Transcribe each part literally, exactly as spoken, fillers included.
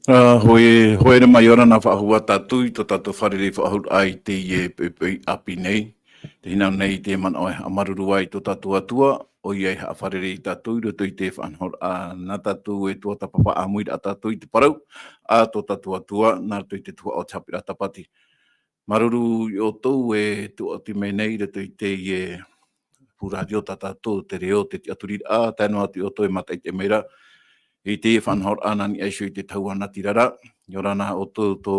Ā, hoi, hoi rā mai, ʻia ora na faʻahou ā tātou i tō tātou fārerei faʻahou i teie poʻipoʻi ʻāpī nei. Tē hinaʻaro nei i te manaʻo e haʻamāuruuru ai i tō tātou Atua, ʻoia e haʻafārerei ia tātou i roto i te faʻanahoraʻa nā tātou e tuatāpapa ʻāmui ra tātou i te parau a tō tātou Atua, nā roto i te tuhaʻa o te haʻapiʻiraʻa tāpati. Māuruuru ia ʻoutou e tuʻati mai nei i roto i teie pū rātio tā tātou, te reo, te tiʻaturiraʻa, tae noa atu ia ʻoutou e mātaʻitaʻi mai ra i teie faʻanahoraʻa nā niʻa iho i te tahua natirara. ʻIa ora na ʻoutou tō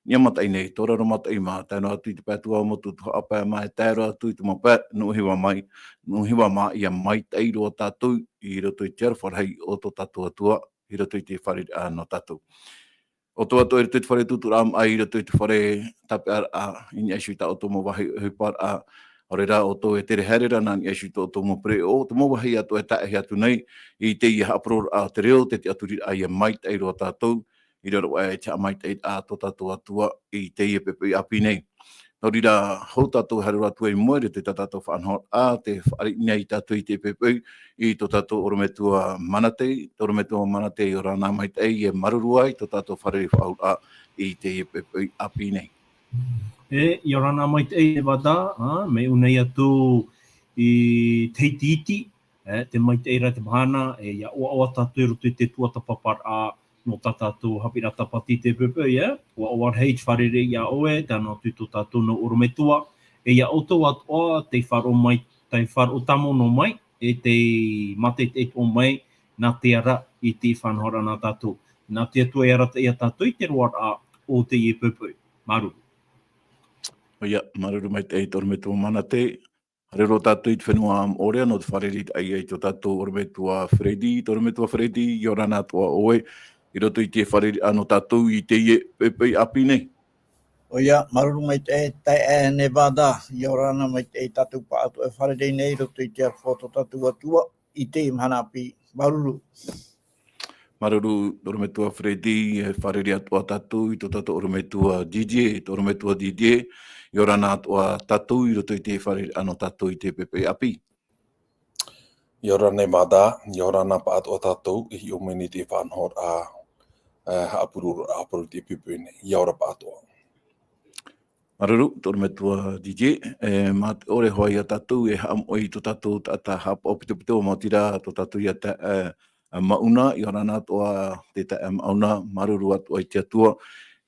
niʻa mātaʻi nei, tō raro mātaʻi mā, tae noa atu i te pae tuamotu, tuhaʻa pae mā, e tae roa atu i te mau pae nuʻu hiva mai, nuʻu hiva mā, ʻia maitaʻi roa tātou i roto i te aroha rahi o tō tātou Atua, i roto i te fārereiraʻa nō tātou. ʻOutou atoʻa i roto i te fare tūtūraʻa maʻi, i roto i te fare tāpeʻaraʻa, i niʻa iho i tā ʻoutou mau vāhi ʻohiparaʻa, ʻaore rā ʻoutou e tere haere ra nā niʻa iho i tō ʻoutou mau pereʻoʻo, te mau vāhi atoʻa e taʻahi atu nei i teie haʻapurororaʻa o te reo, te tiʻaturiraʻa, ʻia maitaʻi roa tātou, i raro aʻe i te haʻamaitaʻiraʻa a tō tātou Atua i teie poʻipoʻi ʻāpī nei. Nō reira, hou tātou e haere roa atu i mua i roto i tā tātou faʻanahoraʻa, tē fāriʻi nei tātou i teie poʻipoʻi, i tō tātou ʻorometua Manate, tō ʻorometua Manate, ʻia ora na maitaʻi, e māuruuru ā i tō tātou fārerei faʻahou i teie poʻipoʻi ʻāpī nei. E, ʻia ora na maitaʻi Nevada, ā, mea ʻō nei atu i te ʻite iti, e, te maitaʻi ra te mahana, e, ʻia ʻoaʻoa tātou i roto i te tuatāpaparaʻa nō tā tātou haʻapiʻiraʻa tāpati i teie poʻipoʻi, e, ʻoaʻoa rahi te fārerei ia ʻoe, tae noa atu i tō tātou mau ʻorometua, e ia ʻoutou atoʻa tei faʻaroʻo mai, tei faʻaroʻo tāmau noa mai, e tei mātaʻitaʻi atoʻa mai, nā te ara i te faʻanahoraʻa nā tātou. Nā te Atua e arataʻi ia tātou i te roaraʻa o teie poʻipoʻi. Māuruuru. ʻOia, māuruuru maitaʻi tō ʻorometua Manate, haere roa tātou i te fenua Moʻorea nō te fārereiraʻa i tō tātou ʻorometua Freddy, tō ʻorometua Freddy, ʻia ora na atoʻa ʻoe, i roto i te fārereiraʻa nō tātou i teie poʻipoʻi ʻāpī nei. ʻOia, māuruuru maitaʻi, taeaʻe Nevada, ʻia ora na maitaʻi tātou pāʻatoʻa e fārerei nei, i roto i te aroha o tō tātou Atua, i teie mahana ʻāpī, māuruuru. Māuruuru, tō ʻorometua Freddy, e fārerei atoʻa tātou i tō tātou ʻorometua Didier, tō ʻorometua Didier, ʻia ora na atoʻa tātou i roto i te fārereiraʻa nō tātou i teie poʻipoʻi ʻāpī. ʻIa ora Nevada, ʻia ora na pāʻatoʻa tātou, e hiʻo mai nei i te faʻanahoraʻa, e, haʻapurororaʻa parau i teie poʻipoʻi nei, ʻia ora pāʻatoʻa. Māuruuru, tō ʻorometua Didier, e, mā te ʻore hoʻi ia tātou e haʻamoʻe i tō tātou taʻata haʻapaʻo pitopito, maoti rā tō tātou ia taeaʻe, e, Mauna, ʻia ora na atoʻa te taeaʻe Mauna, māuruuru atoʻa i te Atua,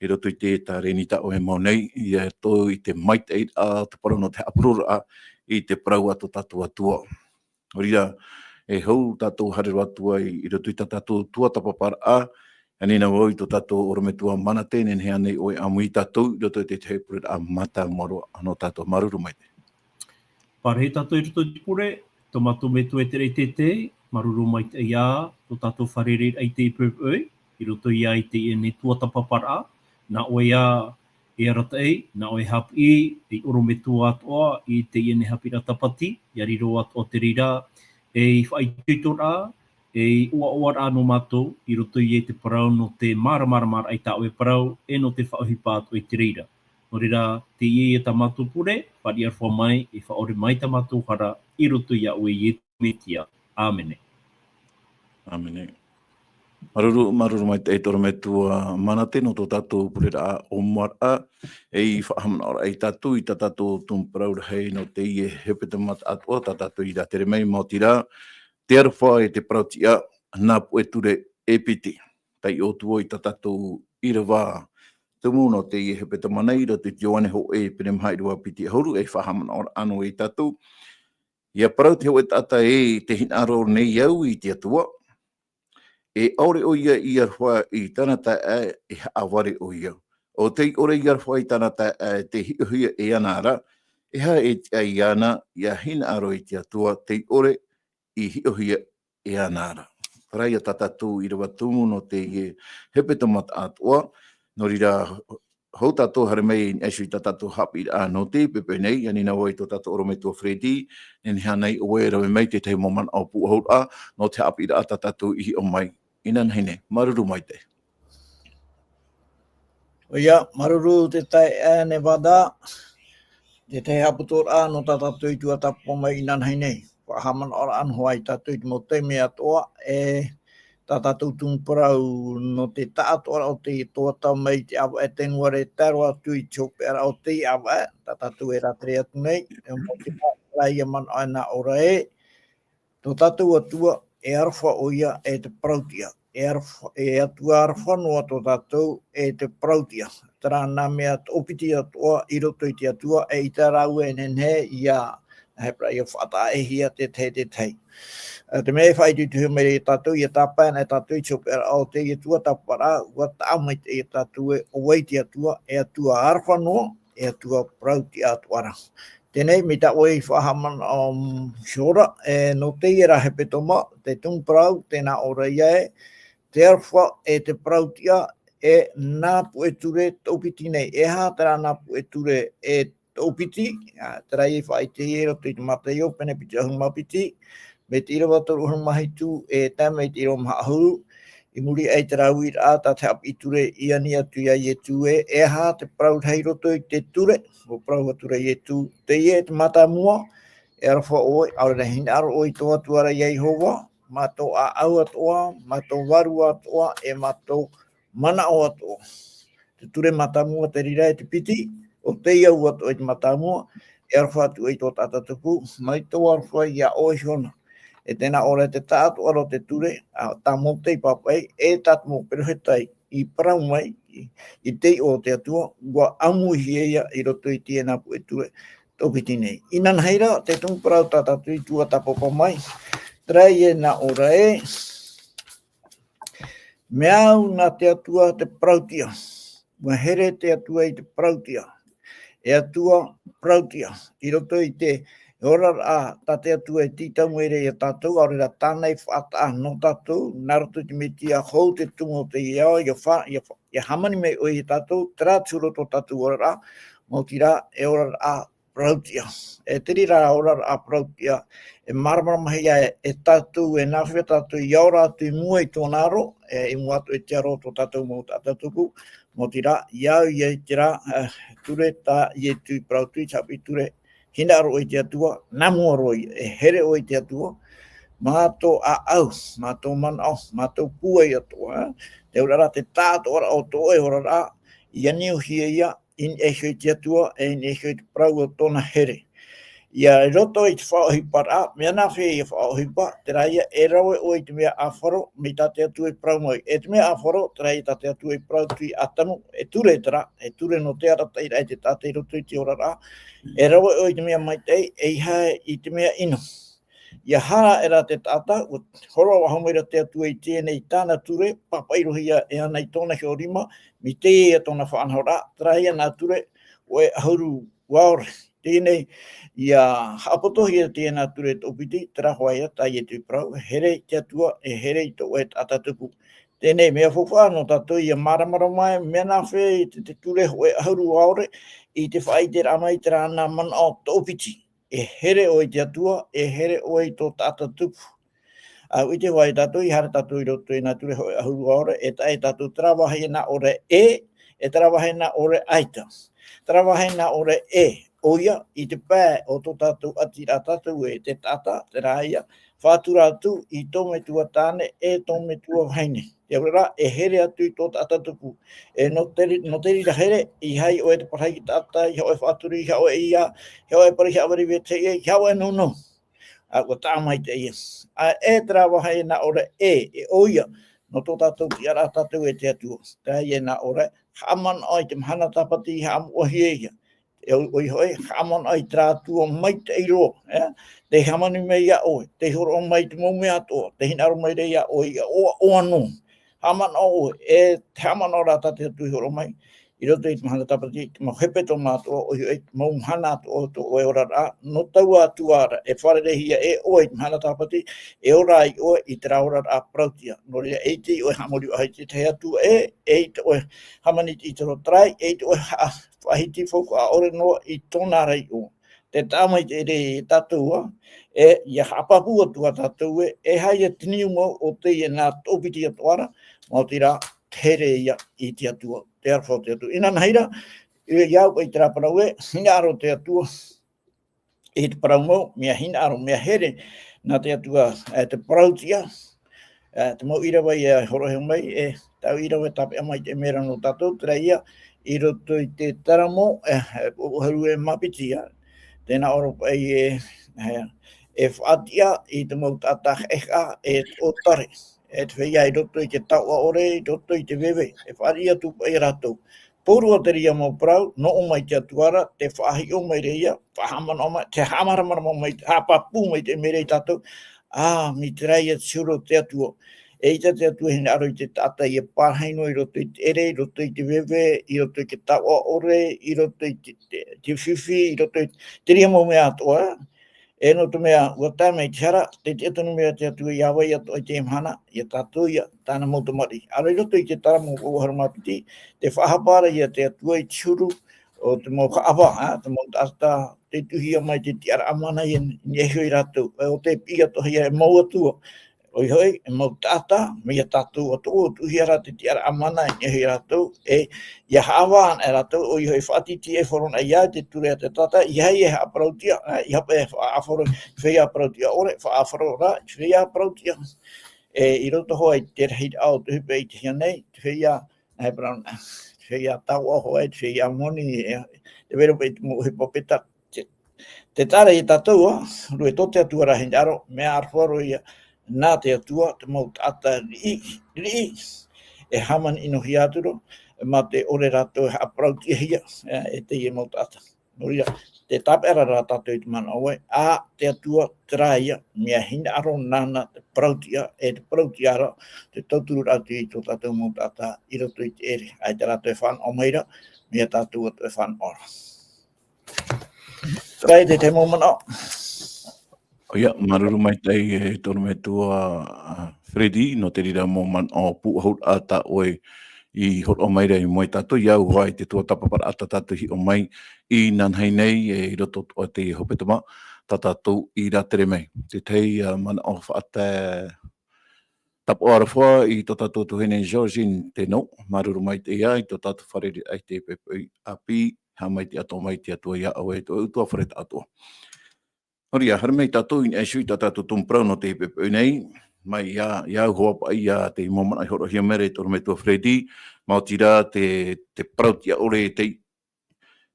i roto i te, tā reni tā ʻoe e mau nei, ia tō i te maitaʻiraʻa, te parau nō te haʻapurororaʻa, i te parau a tō tātou Atua. Nō reira, e hou tātou haere roa atu ai i roto i tā tātou tuatāpaparaʻa, e ani na vau i tō tātou ʻorometua Manate, nehenehe ānei ʻoe e ʻāmui ia tātou i roto i te tahi pureraʻa mātāmua roa nō tātou. Māuruuru maitaʻi. Pārahi tātou i roto i te pure, tō mātou Metua e te raʻi teitei, māuruuru maitaʻi ā, tō tātou fārereiraʻa i teie poʻipoʻi, i roto ia i teie nei tuatāpaparaʻa, nā ʻoe ā, e arataʻi, nā ʻoe e haʻapiʻi, ei ʻorometua atoʻa i teie nei haʻapiʻiraʻa tāpati, ʻia riro atoʻa te reira, ei faʻaitoitoraʻa, ei ʻoaʻoaraʻa nō mātou, i roto ia i te parau nō te māramaramaraʻa i tā ʻoe parau, e nō te faʻaʻohipa atoʻa i te reira. Nō reira, teie ia tā mātou pure, fāriʻi aroha mai, e faʻaʻore mai tā mātou hara, i roto ia ʻoe Iesu Mesia. ʻĀmene. ʻĀmene. Māuruuru, māuruuru maitaʻi tō ʻorometua Manate nō tō tātou pureraʻa ʻōmuaraʻa, ei faʻahaʻamanaʻoraʻa ia tātou i tā tātou tumu parau rahi nō teie hepetoma taʻatoʻa, tā tātou i rātere mai, maoti rā, te aroha e te parau-tiʻa, nā Puʻe Ture e piti. Taiʻo atu vau i tā tātou ʻīrava tumu nō teie hepetoma nei, i roto i te Ioane hōʻē, pene maha ʻīrava piti ʻahuru, ei faʻahaʻamanaʻoraʻa nō ia tātou, ʻIa parau te hōʻē taʻata ē, tē hinaʻaro nei au i te Atua, e ʻaore ʻoia i aroha i tāna taeaʻe, e haʻavare ʻoia. ʻO tei ʻore i aroha i tāna taeaʻe te hiʻohia e ana ra, e aha e tiʻa iāna, ʻia hinaʻaro i te Atua, tei ʻore i hiʻohia e ana ra. Terā ia tā tātou ʻīrava tumu nō teie hepetoma atoʻa, nō reira, hou tātou haere mai i niʻa iho i tā tātou haʻapiʻiraʻa nō teie poʻipoʻi nei, ani nā vau i tō tātou ʻorometua Freddy, nehenehe ānei ʻoe e rave mai te tahi mau manaʻo pūʻohuraʻa, nō te haʻapiʻiraʻa tā tātou i hiʻo mai. Inanahi nei, māuruuru maitaʻi. ʻOia, māuruuru te taeaʻe Nevada, te tahi haʻaputuʻaraʻa nō tā tātou i tuatāpapa mai inanahi nei. Faʻahaʻamanaʻoraʻa noa ai tātou i te mau taime atoʻa, e tā tātou tumu parau nō te taʻatoʻaraʻa o te tuatāpapa mai i te ʻāvaʻe Tenuare tae roa atu i te hopeʻaraʻa o te ʻāvaʻe, tā tātou e rātere atu nei, e mau te mea, terā ia manaʻo e nā ʻō ra ē, tō tātou Atua, e aroha ʻoia, e te parauʻtiʻa. E aroha, e Atua aroha noa tō tātou, e te parauʻtiʻa. Terā nā mea toʻopiti atoʻa i roto i te Atua, e ʻaita rāua e nehenehe ʻia, nā hea parau, ʻia faʻataʻahia te tahi e te tahi. Ā, te mea e faʻaitoitohia mai ra ia tātou, ʻia tāpae na tātou i te hopeʻaraʻa o teie tuatāpaparaʻa, ʻua taʻa maitaʻi ia tātou ē, ʻo vai te Atua, e Atua aroha noa, e Atua parauʻtiʻa atoʻa ra. Teie nei, mai tā ʻoe i faʻahaʻamanaʻo, um, iho ra, e, nō teie ra hepetoma, te tumu parau, tē nā ʻō ra ia ē, te aroha e te parauʻtiʻa, e nā puʻe ture toʻopiti nei. E aha terā nā puʻe ture e toʻopiti, ā, terā ia i faʻaʻitehia i roto i te Mataio, pene piti ʻahuru mā piti, mai te ʻīrava toru ʻahuru mā hitu, e tae mai te ʻīrava maha ʻahuru, i muri aʻe i terā uiraʻa tā te haʻapiʻi ture i ani atu ia Ietu ē, e aha te parau rahi i roto i te ture, ʻua parau atu ra Ietu, teie te mātāmua, e aroha ʻoe, ʻaore rā e hinaʻaro ʻoe i tō Atua ra ia Iehova, mā tō ʻāʻau atoʻa, mā tō vārua atoʻa, e mā tō manaʻo atoʻa. Te ture mātāmua te reira e te piti, ʻo teie au atoʻa i te mātāmua, e aroha atu ʻoe i tō taʻata tupu, mai tō aroha ia ʻoe iho na. E tē nā ʻō ra ē te taʻatoʻaraʻa o te ture, ā, tā Mōte i pāpaʻi, e tā te mau peropheta i parau mai, i, i te iʻoa o te Atua, ʻua ʻāmuihia ia i roto i teie nā puʻe ture toʻopiti nei. Inanahi ra, te tumu parau tā tātou i tuatāpapa mai, terā ia e nā ʻō ra ē, mea au nā te Atua te parauʻtiʻa. ʻUa here te Atua i te parauʻtiʻa. E Atua parauʻtiʻa. I roto i te oraraʻa tā te Atua e tītau mai ra ia tātou, ʻaore rā tāna i faʻataʻa nō tātou, nā roto i te Metia hou te tumu o teie ao, ʻia fa-, ʻia fa-, ʻia hāmani mai ʻoe ia tātou, terā te huru o tō tātou oraraʻa, maoti rā, e oraraʻa parauʻtiʻa. E te reira oraraʻa parauʻtiʻa, e māramaramahia e, e tātou, e nāfea tātou ʻia ora atu i mua i tōna aro, e, i mua atu i te aro o tō tātou mau taʻata tupu, maoti rā, ʻia au ia i terā, e, ture tā Ietu i parau atu i te haʻapiʻi ture, hinaʻaro ʻoe i te Atua, nā mua roa ia, e here ʻoe i te Atua, mā tō ʻāʻau, mā tō manaʻo, mā tō pūai atoʻa, e. Te auraʻa, te taʻatoʻaraʻa o tō ʻoe oraraʻa, ʻia niuhia ia, i niʻa iho i te Atua, e i niʻa iho i te parau o tōna here. ʻIa i roto i te faʻaʻohiparaʻa, mea nāfea ia faʻaʻohipa, terā ia e rave ʻoe i te mea ʻāfaro, mai tā te Atua i parau mai. E te mea ʻāfaro, terā ia tā te Atua i parau atu ia Atamu, e ture terā, e ture nō te arataʻiraʻa i te taʻata i roto i te oraraʻa, e rave ʻoe i te mea maitaʻi, ʻeiaha i te mea ʻino. ʻIa haere aʻera te taʻata, ʻua hōroʻa faʻahou mai ra te Atua i teie nei tāna ture, pāpaʻi roa ia e ana i tōna iho rima, mai teie ia tōna faʻanahoraʻa, terā ia nā ture, hōʻē ʻahuru ʻaore. Teie nei, ʻia haʻapotohia teie nā ture toʻopiti, terā hoʻi ia tā Ietu i parau, e here i te Atua, e here i tō ʻoe taʻata tupu. Teie nei, mea faufaʻa nō tātou ʻia māramarama mai, mea nāfea i te, te ture hōʻē ʻahuru ʻaore, i te faʻaʻiteraʻa mai terā nā manaʻo toʻopiti. E here ʻoe i te Atua, e here ʻoe i tō taʻata tupu. ʻA, ʻite hoʻi tātou, i haere tātou i roto i nā ture hōʻē ʻahuru ʻaore, e taʻa e tātou terā vāhi nā ʻō ra e, e terā vāhi nā ʻō ra ʻaita. Terā vāhi nā ʻō ra e, ʻoia, i te pae o tō tātou ʻati ra tātou e te taʻata, terā ia, faʻatura atu i tō metua tāne e tō metua vahine. Te auraʻa, e here atu i tō taʻata tupu. E nō te ri-, nō te reira here, ʻeiaha ʻoe te parahi taʻata, ʻeiaha ʻoe faʻaturi, ʻeiaha ʻoe ʻia, ʻeiaha ʻoe parau, ʻeiaha ʻoe rave i te, ʻeiaha ʻoe nūnū. ʻA, ʻua taʻa maitaʻi ia. ʻA, e terā vāhi nā ʻō ra e, e ʻoia, nō tō tātou tiʻaraʻa tātou e te Atua. Terā ia nā ʻō ra, haʻamanaʻo i te mahana tāpati i haʻamoʻahia ia. E ʻo-, ʻoia hoʻi, haʻamanaʻo i terā Atua maitaʻi roa, e? Tē hāmani mai ia ʻoe, tē hōroʻa mai te mau mea atoʻa, tē hinaʻaro mai ra ia ʻoe, ʻia ʻoaʻoa noa. Haʻamanaʻo ʻoe, e te haʻamanaʻo ra tā te Atua i hōroʻa mai, i roto i te mahana tāpati, te mau hepetoma atoʻa, ʻoia hoʻi, te mau mahana atoʻa, tō ʻoe oraraʻa, nō taua Atua ra, e fārereihia e ʻoe i te mahana tāpati, e ora ai ʻoe i terā oraraʻa parauʻtiʻa. Nō reira, eʻita ʻoe haʻamori ʻoe i te tahi atua ʻē, eʻita ʻoe hāmani i te ʻītoro tarai, eʻita ʻoe ha-, faʻahiti faufaʻa ʻore noa i tōna ra iʻoa. Tē taʻa mai te ʻere ia tātou ā, e, ʻia haʻapāpū atu ā tātou ē, e aha ia te niu mau o teie nā toʻopiti atoʻa ra, maoti rā, te here ia i te Atua, te aroha o te Atua. Inanahi rā, e, ʻia au i terā parau ē, hinaʻaro te Atua, i te parau mau, mea hinaʻaro, mea here, nā te Atua, e, te parauʻtiʻa, e, te mau ʻīrava ia e hōroʻahia mai, e, tāʻu ʻīrava e tāpeʻa mai te mea ra nō tātou, terā ia, i roto i te Taramo, e, e, ʻahuru e mā piti ā, tē nā ʻō ra paʻi ē, e, e faʻatiʻa i te mau taʻata haʻehaʻa, e ʻōtare, e te feiā i roto i te taoʻa ʻore, i roto i te veve, e fāriʻi atu paʻi ia rātou. Pauroa terā mau parau, nō ʻō mai te Atua ra, tē faʻahiʻo mai ra ia, faʻahaʻamanaʻo mai, tē haʻamāramarama mai, haʻapāpū mai te mea ra ia tātou, ā, mai terā ia te huru o te Atua. Eʻita te Atua e hinaʻaro i te taʻata ʻia parahi noa i roto i te ʻere, i roto i te veve, i roto i te taoʻa ʻore, i roto i te, te, te fifi, i roto i terā mau mea atoʻa, e nō te mea, ʻua tae mai te hara, tē tiʻa tonu mai te Atua ʻia vai atoʻa i teie mahana, ia tātou ia, tāna mau tamariʻi. ʻĀreʻa i roto i te Taramo ʻahuru mā piti, tē faʻahapa ra ia te Atua i te huru o te mau haʻavā, ā, te mau taʻata, tē tuʻuhia mai te tiʻaraʻa mana ia i niʻa iho ia rātou, e, ʻo tē piʻi atoʻahia e mau atua, ʻoia hoʻi, e mau taʻata, mai ia tātou atoʻa, ʻua tuʻuhia ra te tiʻaraʻa mana i niʻa iho ia rātou, e, ʻia haʻavā anaʻe rātou, ʻoia hoʻi, faʻatītīʻaifaro anaʻe ia te ture a te taʻata, ʻeiaha e haʻaparauʻtiʻa, e, ʻeiaha paʻi e faʻaʻāfaro, feiā parauʻtiʻa ʻore, faʻaʻāfaro rā, feiā parauʻtiʻa. E, i roto hoʻi i te rahiraʻa o te ʻohipa i ʻitehia nei, te feiā, e, parau-, te feiā taoʻa hoʻi, te feiā moni, e, tē vai ra paʻi te mau ʻohipa pētā, te, tē taʻa ra ia tātou, ā, rue tō te Atua ra hinaʻaro, mea aroha roa ia, nā te Atua, te mau taʻata riʻi, riʻi, e hāmani-ʻino-hia atu ra, mā te ʻore rātou e haʻaparauʻtiʻahia, e, e teie mau taʻata. Nō reira, tē tāpeʻa ra rā tātou i te manaʻo ē, ā, te Atua, terā ia, mea hinaʻaro nāna te parauʻtiʻa, e te parauʻtiʻa ra, te tauturu ra atu i tō tātou mau taʻata i roto i te ʻere. ʻAita rātou e fānaʻo mai ra, mea tātou atoʻa e fānaʻo ra. Terā ia te tahi mau manaʻo. ʻOia, māuruuru maitaʻi e te ʻorometua, ā, Freddy, nō te reira mau manaʻo pūʻohu ā tā ʻoe i hōroʻa mai ra i mua ia tātou, ʻia au hoʻi i te tuatāpaparaʻa tā tātou i hiʻo mai inanahi nei, e, i roto atoʻa i te hepetoma, tā tātou i rātere mai. Te tahi, ā, manaʻo faʻatae tāpaʻo aroha i tō tātou tuahine Georgine Teno, māuruuru maitaʻi ā i tō tātou fārereiraʻa i teie poʻipoʻi ʻāpī, haʻamaitaʻi atoʻa mai te Atua ia ʻoe, tō ʻoe ʻutuāfare taʻatoʻa. Nō reira, haere mai tātou i niʻa iho i tā tātou tumu parau nō teie poʻipoʻi nei, mai ia, ʻia au hoʻi paʻi ia te mau manaʻo i hōroʻahia mai ra e te ʻorometua Freddy, maoti rā te, te parauʻtiʻa ʻore tei,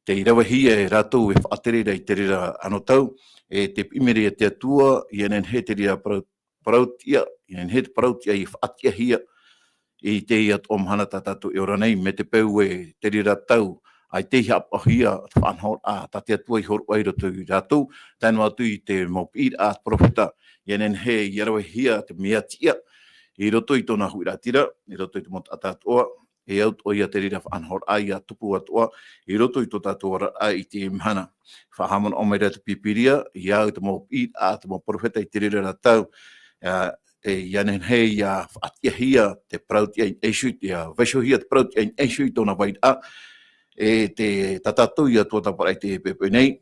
tei ravehia e rātou e faʻatere ra i te reira anō tau, e tē piʻi mai ra ia te Atua, ʻia nehenehe te reira parau-, parauʻtiʻa, ʻia nehenehe te parauʻtiʻa ʻia faʻatiʻahia i teie atoʻa mahana tā tātou e ora nei, mai te peu e te reira tau, ʻaita i haʻapaʻohia te faʻanahoraʻa, tā te Atua i hōroʻa i roto ia rātou, tae noa atu i te mau piʻiraʻa a te perofeta, ʻia nehenehe ʻia ravehia te mea tiʻa i roto i tōna huiraʻatira, i roto i te mau taʻata atoʻa, e au atoʻa ia te reira faʻanahoraʻa ʻia tupu atoʻa, i roto i tō tātou oraraʻa i teie mahana. Faʻahaʻamanaʻo mai ra te Pīpīria, ʻia au i te mau piʻiraʻa a te mau perofeta i te reira ra tau, ā, e, ʻia nehenehe ʻia faʻatiʻahia te parauʻtiʻa i niʻa iho, ʻia vaihohia te parauʻtiʻa i niʻa iho i tōna vairaʻa, e te, tā tātou ia tuatāpaparaʻa i teie poʻipoʻi nei.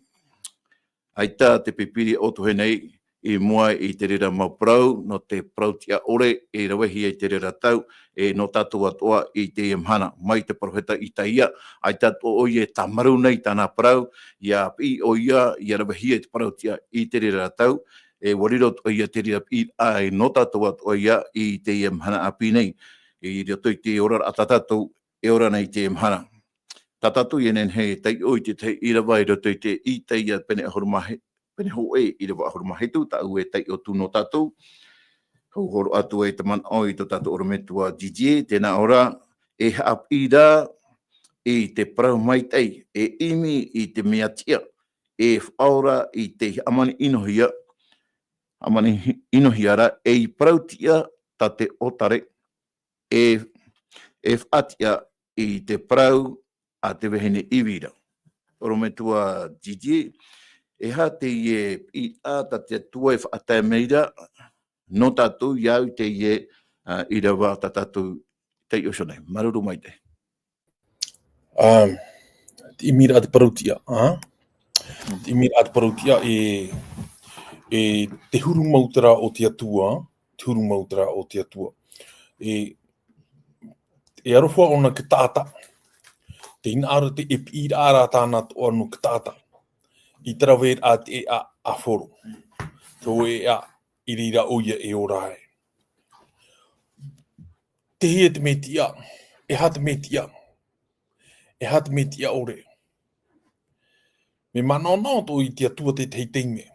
ʻAita te Pīpīria ʻō tuahine nei, i mua i te reira mau parau, nō te parauʻtiʻa ʻore, e ravehia i te reira tau, e nō tātou atoʻa i teie mahana, mai te perofeta Isaia, ʻaita atoʻa ʻoia e tāmarū nei tāna parau, ʻia piʻi ʻoia, ʻia ravehia i te parauʻtiʻa i te reira tau, e ʻua riro atoʻa ia te reira piʻiraʻa, e nō tātou atoʻa ia i teie mahana ʻāpī nei, i roto i te oraraʻa tā tātou, e ora nei i teie mahana. Tā tātou ʻia nehenehe e taiʻo i te tahi ʻīrava i roto i te Isaia pene ʻahuru mā hitu, pene hōʻē ʻīrava ʻahuru mā hitu, tāʻu e taiʻo atu nō tātou. Hou hōroʻa atu ai te manaʻo i tō tātou ʻorometua Didier, tē nā ʻō ra, e haʻapiʻi ra i te parau maitaʻi, e ʻimi i te mea tiʻa, e faʻaora i te hāmani-ʻino-hia, hāmani-ʻino-hia ra, ei parauʻtiʻa tā te ʻōtare, e, e faʻatiʻa i te parau a te vahine Ivira. Orometua Didier, e aha teie piʻiraʻa tā te Atua e faʻatae mai ra nō tātou i au i teie, ā, ʻīrava tā tātou taiʻo iho nei. Māuruuru maitaʻi. Ā, te ʻimiraʻa te parautiʻa, ā? Te ʻimiraʻa te parautiʻa e, e te huru mau terā o te Atua, te huru mau terā o te Atua. E, e aroha ʻōna i te taʻata. Tē hinaʻaro te e piʻiraʻa rā tāna toʻa nō te taʻata. I te rave ra te ʻēʻa ʻāfaro. Tō ʻēʻa i reira ʻoia e ora ai. Tē hia te Mesia, e aha te Mesia? E aha te Mesia ʻore? Mea manaʻonaʻo atoʻa i te Atua tētahi taime.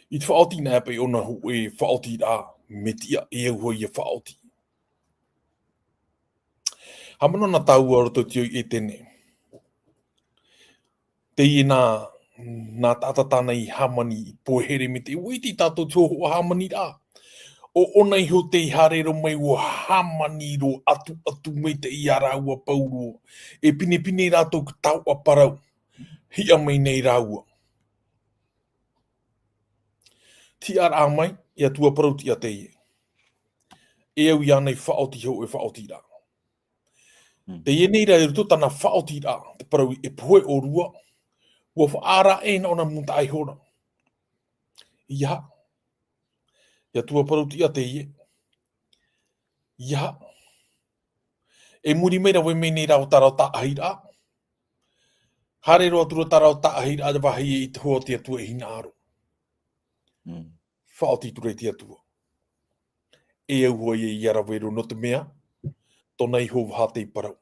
I te faʻaoti nā paʻi ʻōna hōʻē faʻaotiraʻa, Mesia, e au hoʻi ia faʻaoti. Haʻamanaʻo na tāua roto i te ao i ʻētene. Teie nā, nā taʻata tāna i hāmani, i pohe here mai te, ʻua ʻite tātou te hōhoʻa hāmaniraʻa. ʻO ʻōna iho tei haere roa mai ʻua hāmani roa atu, atu maitaʻi ia rāua pauroa. E pinepine rātou i te taoʻa parau. Hiʻa mai nei rāua. Tiʻaraʻa mai, e Atua parautiʻa teie. E au iāna i faʻaoti hōʻē faʻaotiraʻa. Mm. Teie nei rā i roto tāna faʻaotiraʻa, te parau e pohe ʻōrua, ʻua faʻaara ʻē nā ʻōna mūtaʻa iho ra. ʻEiaha. E Atua parautiʻa teie. ʻEiaha. E muri mai rave mai nei rā ʻo tā rāua taʻahiraʻa. Haere roa atu ra tā rāua taʻahiraʻa te vāhi i te hoa o te Atua e hinaʻaro. Mm. Faʻaoti atu ra i te Atua. E au hoʻi ia rave roa nō te mea, tōna iho vaha tei parau.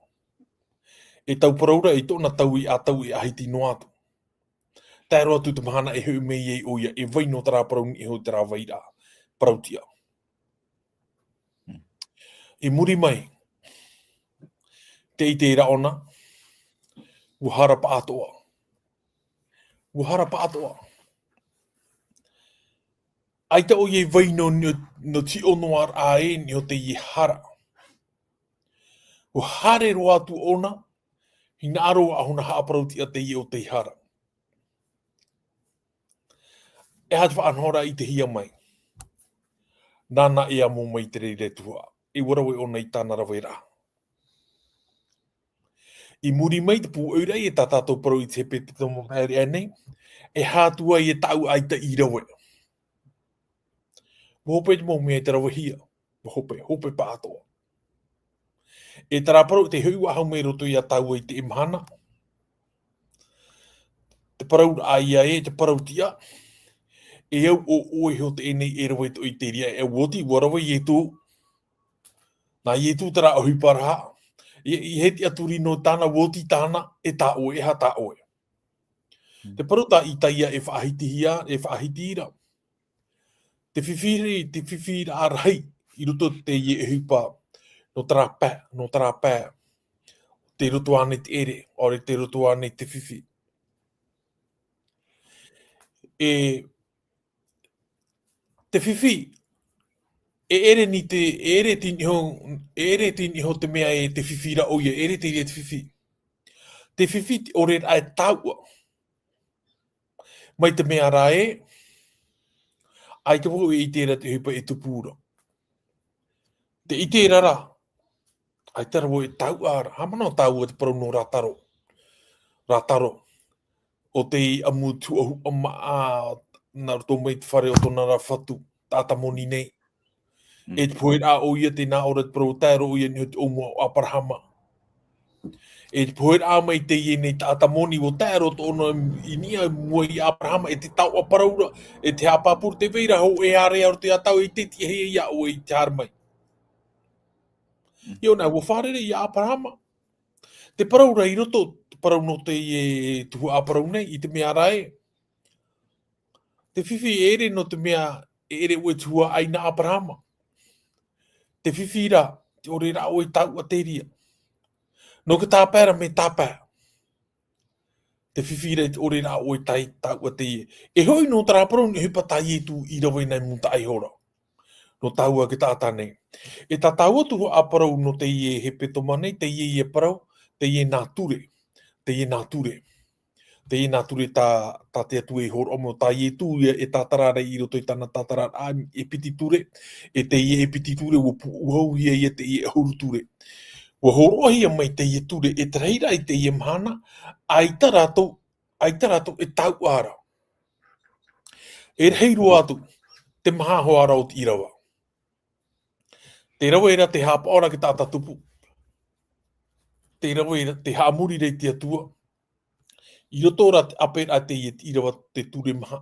E tau parau ra, i tōna tau i ʻatau e ʻahiti noa atu. Tae roa atu te mahana e hoʻi mai ai ʻoia, e vai noa terā parau niʻa iho i terā vairaʻa. Parautiʻa. Mm. I muri mai, tē ʻite ra ʻōna, ʻua hara paʻatoʻa. ʻUa hara paʻatoʻa. ʻAita ʻoia i vai noa, nō, nō te ʻonoʻaraʻa ē, nō teie hara. ʻUa haere roa atu ʻōna, hinaʻaro ʻōna haʻaparautiʻa teie ʻo tei hara. E aha te faʻanahoraʻa i ʻitehia mai? Nāna e amo mai i te reira tuhaʻa. E ʻua rave ʻōna i tāna raveraʻa. I muri mai te pūʻoiraʻa i tā tātou parau i te hepetoma maʻiri aʻe nei, e aha atu ai e tāʻu ʻaita i rave. ʻUa hope te mau mea i te ravehia, ʻua hope, hope paʻatoʻa. E terā parau, tē hoʻi faʻahou mai roto ia tāua i teie mahana. Te parau ra ia ē, te parautiʻa, e au ʻo, ʻoe iho teie nei e rave atoʻa i te reira, e oti, ʻua rave Ietu. Nā Ietu terā ʻohipa ra. I, i hiti atu rā nō tāna, ʻua oti tāna, e tā ʻoe, e aha tā ʻoe. Mm. Te parau tā Isaia e faʻahitihia, e faʻahiti ra. Te fifi, te fifi ra rahi, i roto i teie ʻohipa, nō terā pae, nō terā pae. Tei roto ānei te ʻere, ʻaore tei roto ānei te fifi. E, te fifi, e ʻere ni te, e ʻere tini iho, e ʻere tini iho te mea e te fifi ra ʻoia, e ʻere te reira te fifi. Te fifi te ʻore ra e tāuʻa. Mai te mea ra ē, ʻaita vau e ʻite ra te ʻohipa e tupu ra. Tē ʻite ra ra, ʻaita ra vau e tāuʻa ra. Haʻamanaʻo tāua te parau nō Rātaro. Rātaro. ʻO tei ʻamu tuʻahuʻa maʻa, nā roto mai te fare o tōna ra fatu, taʻata moni nei. Mm. E te poheraʻa ʻoia tē nā ʻō ra te parau tae roa ʻoia i niʻa i te ʻōmua o Aperahama. E te poheraʻa mai teie nei taʻata moni ʻua tae roa tōna i niʻa i mua ia Aperahama, e te taoʻa parau ra, e te haʻapāpū ra tē vai ra hōʻē ārea roto ia tāua i te tiʻahia ia ʻoe i te haere mai. Mm. ʻIa ʻōna, ʻua fārerei ia Aperahama. Te parau ra i roto, te parau nō teie tuhaʻa parau nei, i te mea ra ē. Te fifi e ʻere nō te mea, e ʻere ʻoe tuhaʻa ʻaita nā Aperahama. Te fifi ra, te ʻore ra ʻoe tāuʻa te reira. Nō te tāpae ra mea tāpae. Te fifi ra, te ʻore ra ʻoe tai, tāuʻa teie. E hoʻi nō terā parau nō te ʻohipa tā Ietu i rave nei i mūtaʻa iho ra. Nō tāua te taʻata nei. E tā tāua tuhaʻa parau nō teie hepetoma nei, teie ia parau, teie nā ture, teie nā ture. Teie nā ture tā, tā te Atua i hōroʻa mai, tā Ietu ia e tātara ra i roto i tāna tātara, e piti ture, e teie e piti ture, ua pūʻohuhia ia teie ʻahuru ture. Ua hōroʻahia mai teie ture, e te reira i teie mahana, ʻaita rātou, ʻaita rātou e tauʻa ra. E rahi roa atu, te maha hoʻi ra o te ʻīrava. Te ʻīrava era te haʻapaʻo ra te taʻata tupu. Te ʻīrava era te haʻamori ra i te Atua. I roto ra te ʻāpē ra teie ʻīrava te ture maha.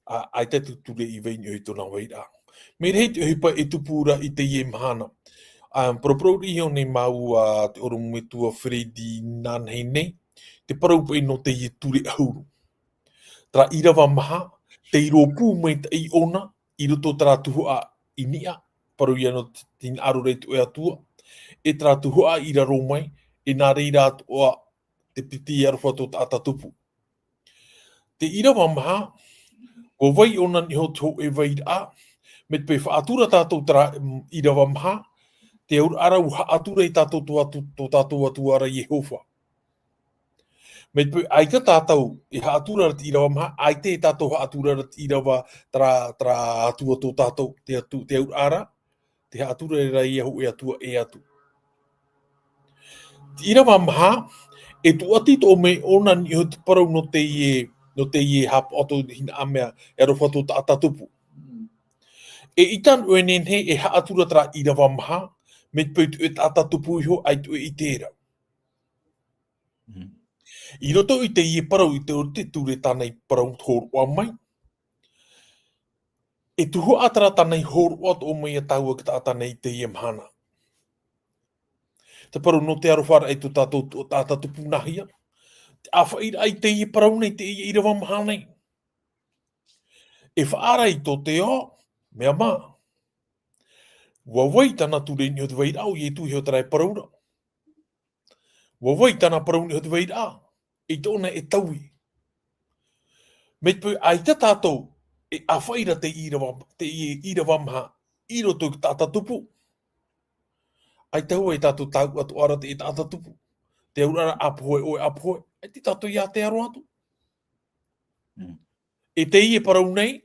ʻA, ʻaita te ture i vai i niʻa i tōna vairaʻa. Mea rahi te ʻohipa e tupu ra i teie mahana. ʻA, paraparau riʻi iho nei māua a te ʻorometua Freddy nānahi nei, te parau paʻi nō teie ture ʻahuru. Terā ʻīrava maha, tei rōpū mai te ʻona, i roto terā tuhaʻa i niʻa, parau ia nō te, te hinaʻaro ra i te ʻoe Atua, e terā tuhaʻa i raro mai, e nā reira atoʻa te piti aroha tō taʻata tupu. Te ʻīrava maha, ua vai ʻōna i niʻa i te hōʻē vairaʻa, mai te peu faʻatura tātou terā, mm, ʻīrava maha, te auraʻa ra ua haʻatura ia tātou tō atu-, tō tātou Atua ra Iehova. Mai te peu ʻaita tātou, e haʻatura ra te ʻīrava maha, ʻaita e tātou haʻatura ra te ʻīrava terā, terā Atua tō tātou, te Atu-, te auraʻa ra, te haʻatura ra ia hōʻē Atua ʻē atu. Te ʻīrava maha, e tūʻati atoʻa mai ʻōna i niʻa i te parau nō teie, nō teie haʻapaʻo atu hinaʻaro mea, e aroha tō taʻata tupu. E ʻita noa ʻōna nei e haʻatura terā ʻīrava maha, mai te peu tō ʻoe taʻata tupu iho ʻaita ʻoe i ʻite ra. Mm. I roto i teie parau i te ʻore te ture tāna i parau hōroʻa mai. E tuhaʻa terā tāna i hōroʻa atoʻa mai ia tāua e te taʻata nei i teie mahana. Te parau nō te aroha ra i tō tātou, tō taʻata tupu nāhea. Te ʻāfaʻi ra i teie parau nei, teie ʻīrava maha nei. E faʻaara i tō te ao, mea mā. Ua vai tāna ture i niʻa i te vairaʻa, ʻo Ietu iho terā e parau ra. Ua vai tāna parau i niʻa i te vairaʻa, i tōna e taui. Mai te peu ʻaita tātou, e ʻāfaʻi ra te ʻīrava, te ʻī-, ʻīrava maha, i roto i te taʻata tupu. ʻAita hoʻi tātou tauʻa atoʻa ra te taʻata tupu. Te auraʻa ra ʻapohe ʻoe, ʻapohe, ʻaita tātou ia te aro atu. Mm. E teie parau nei,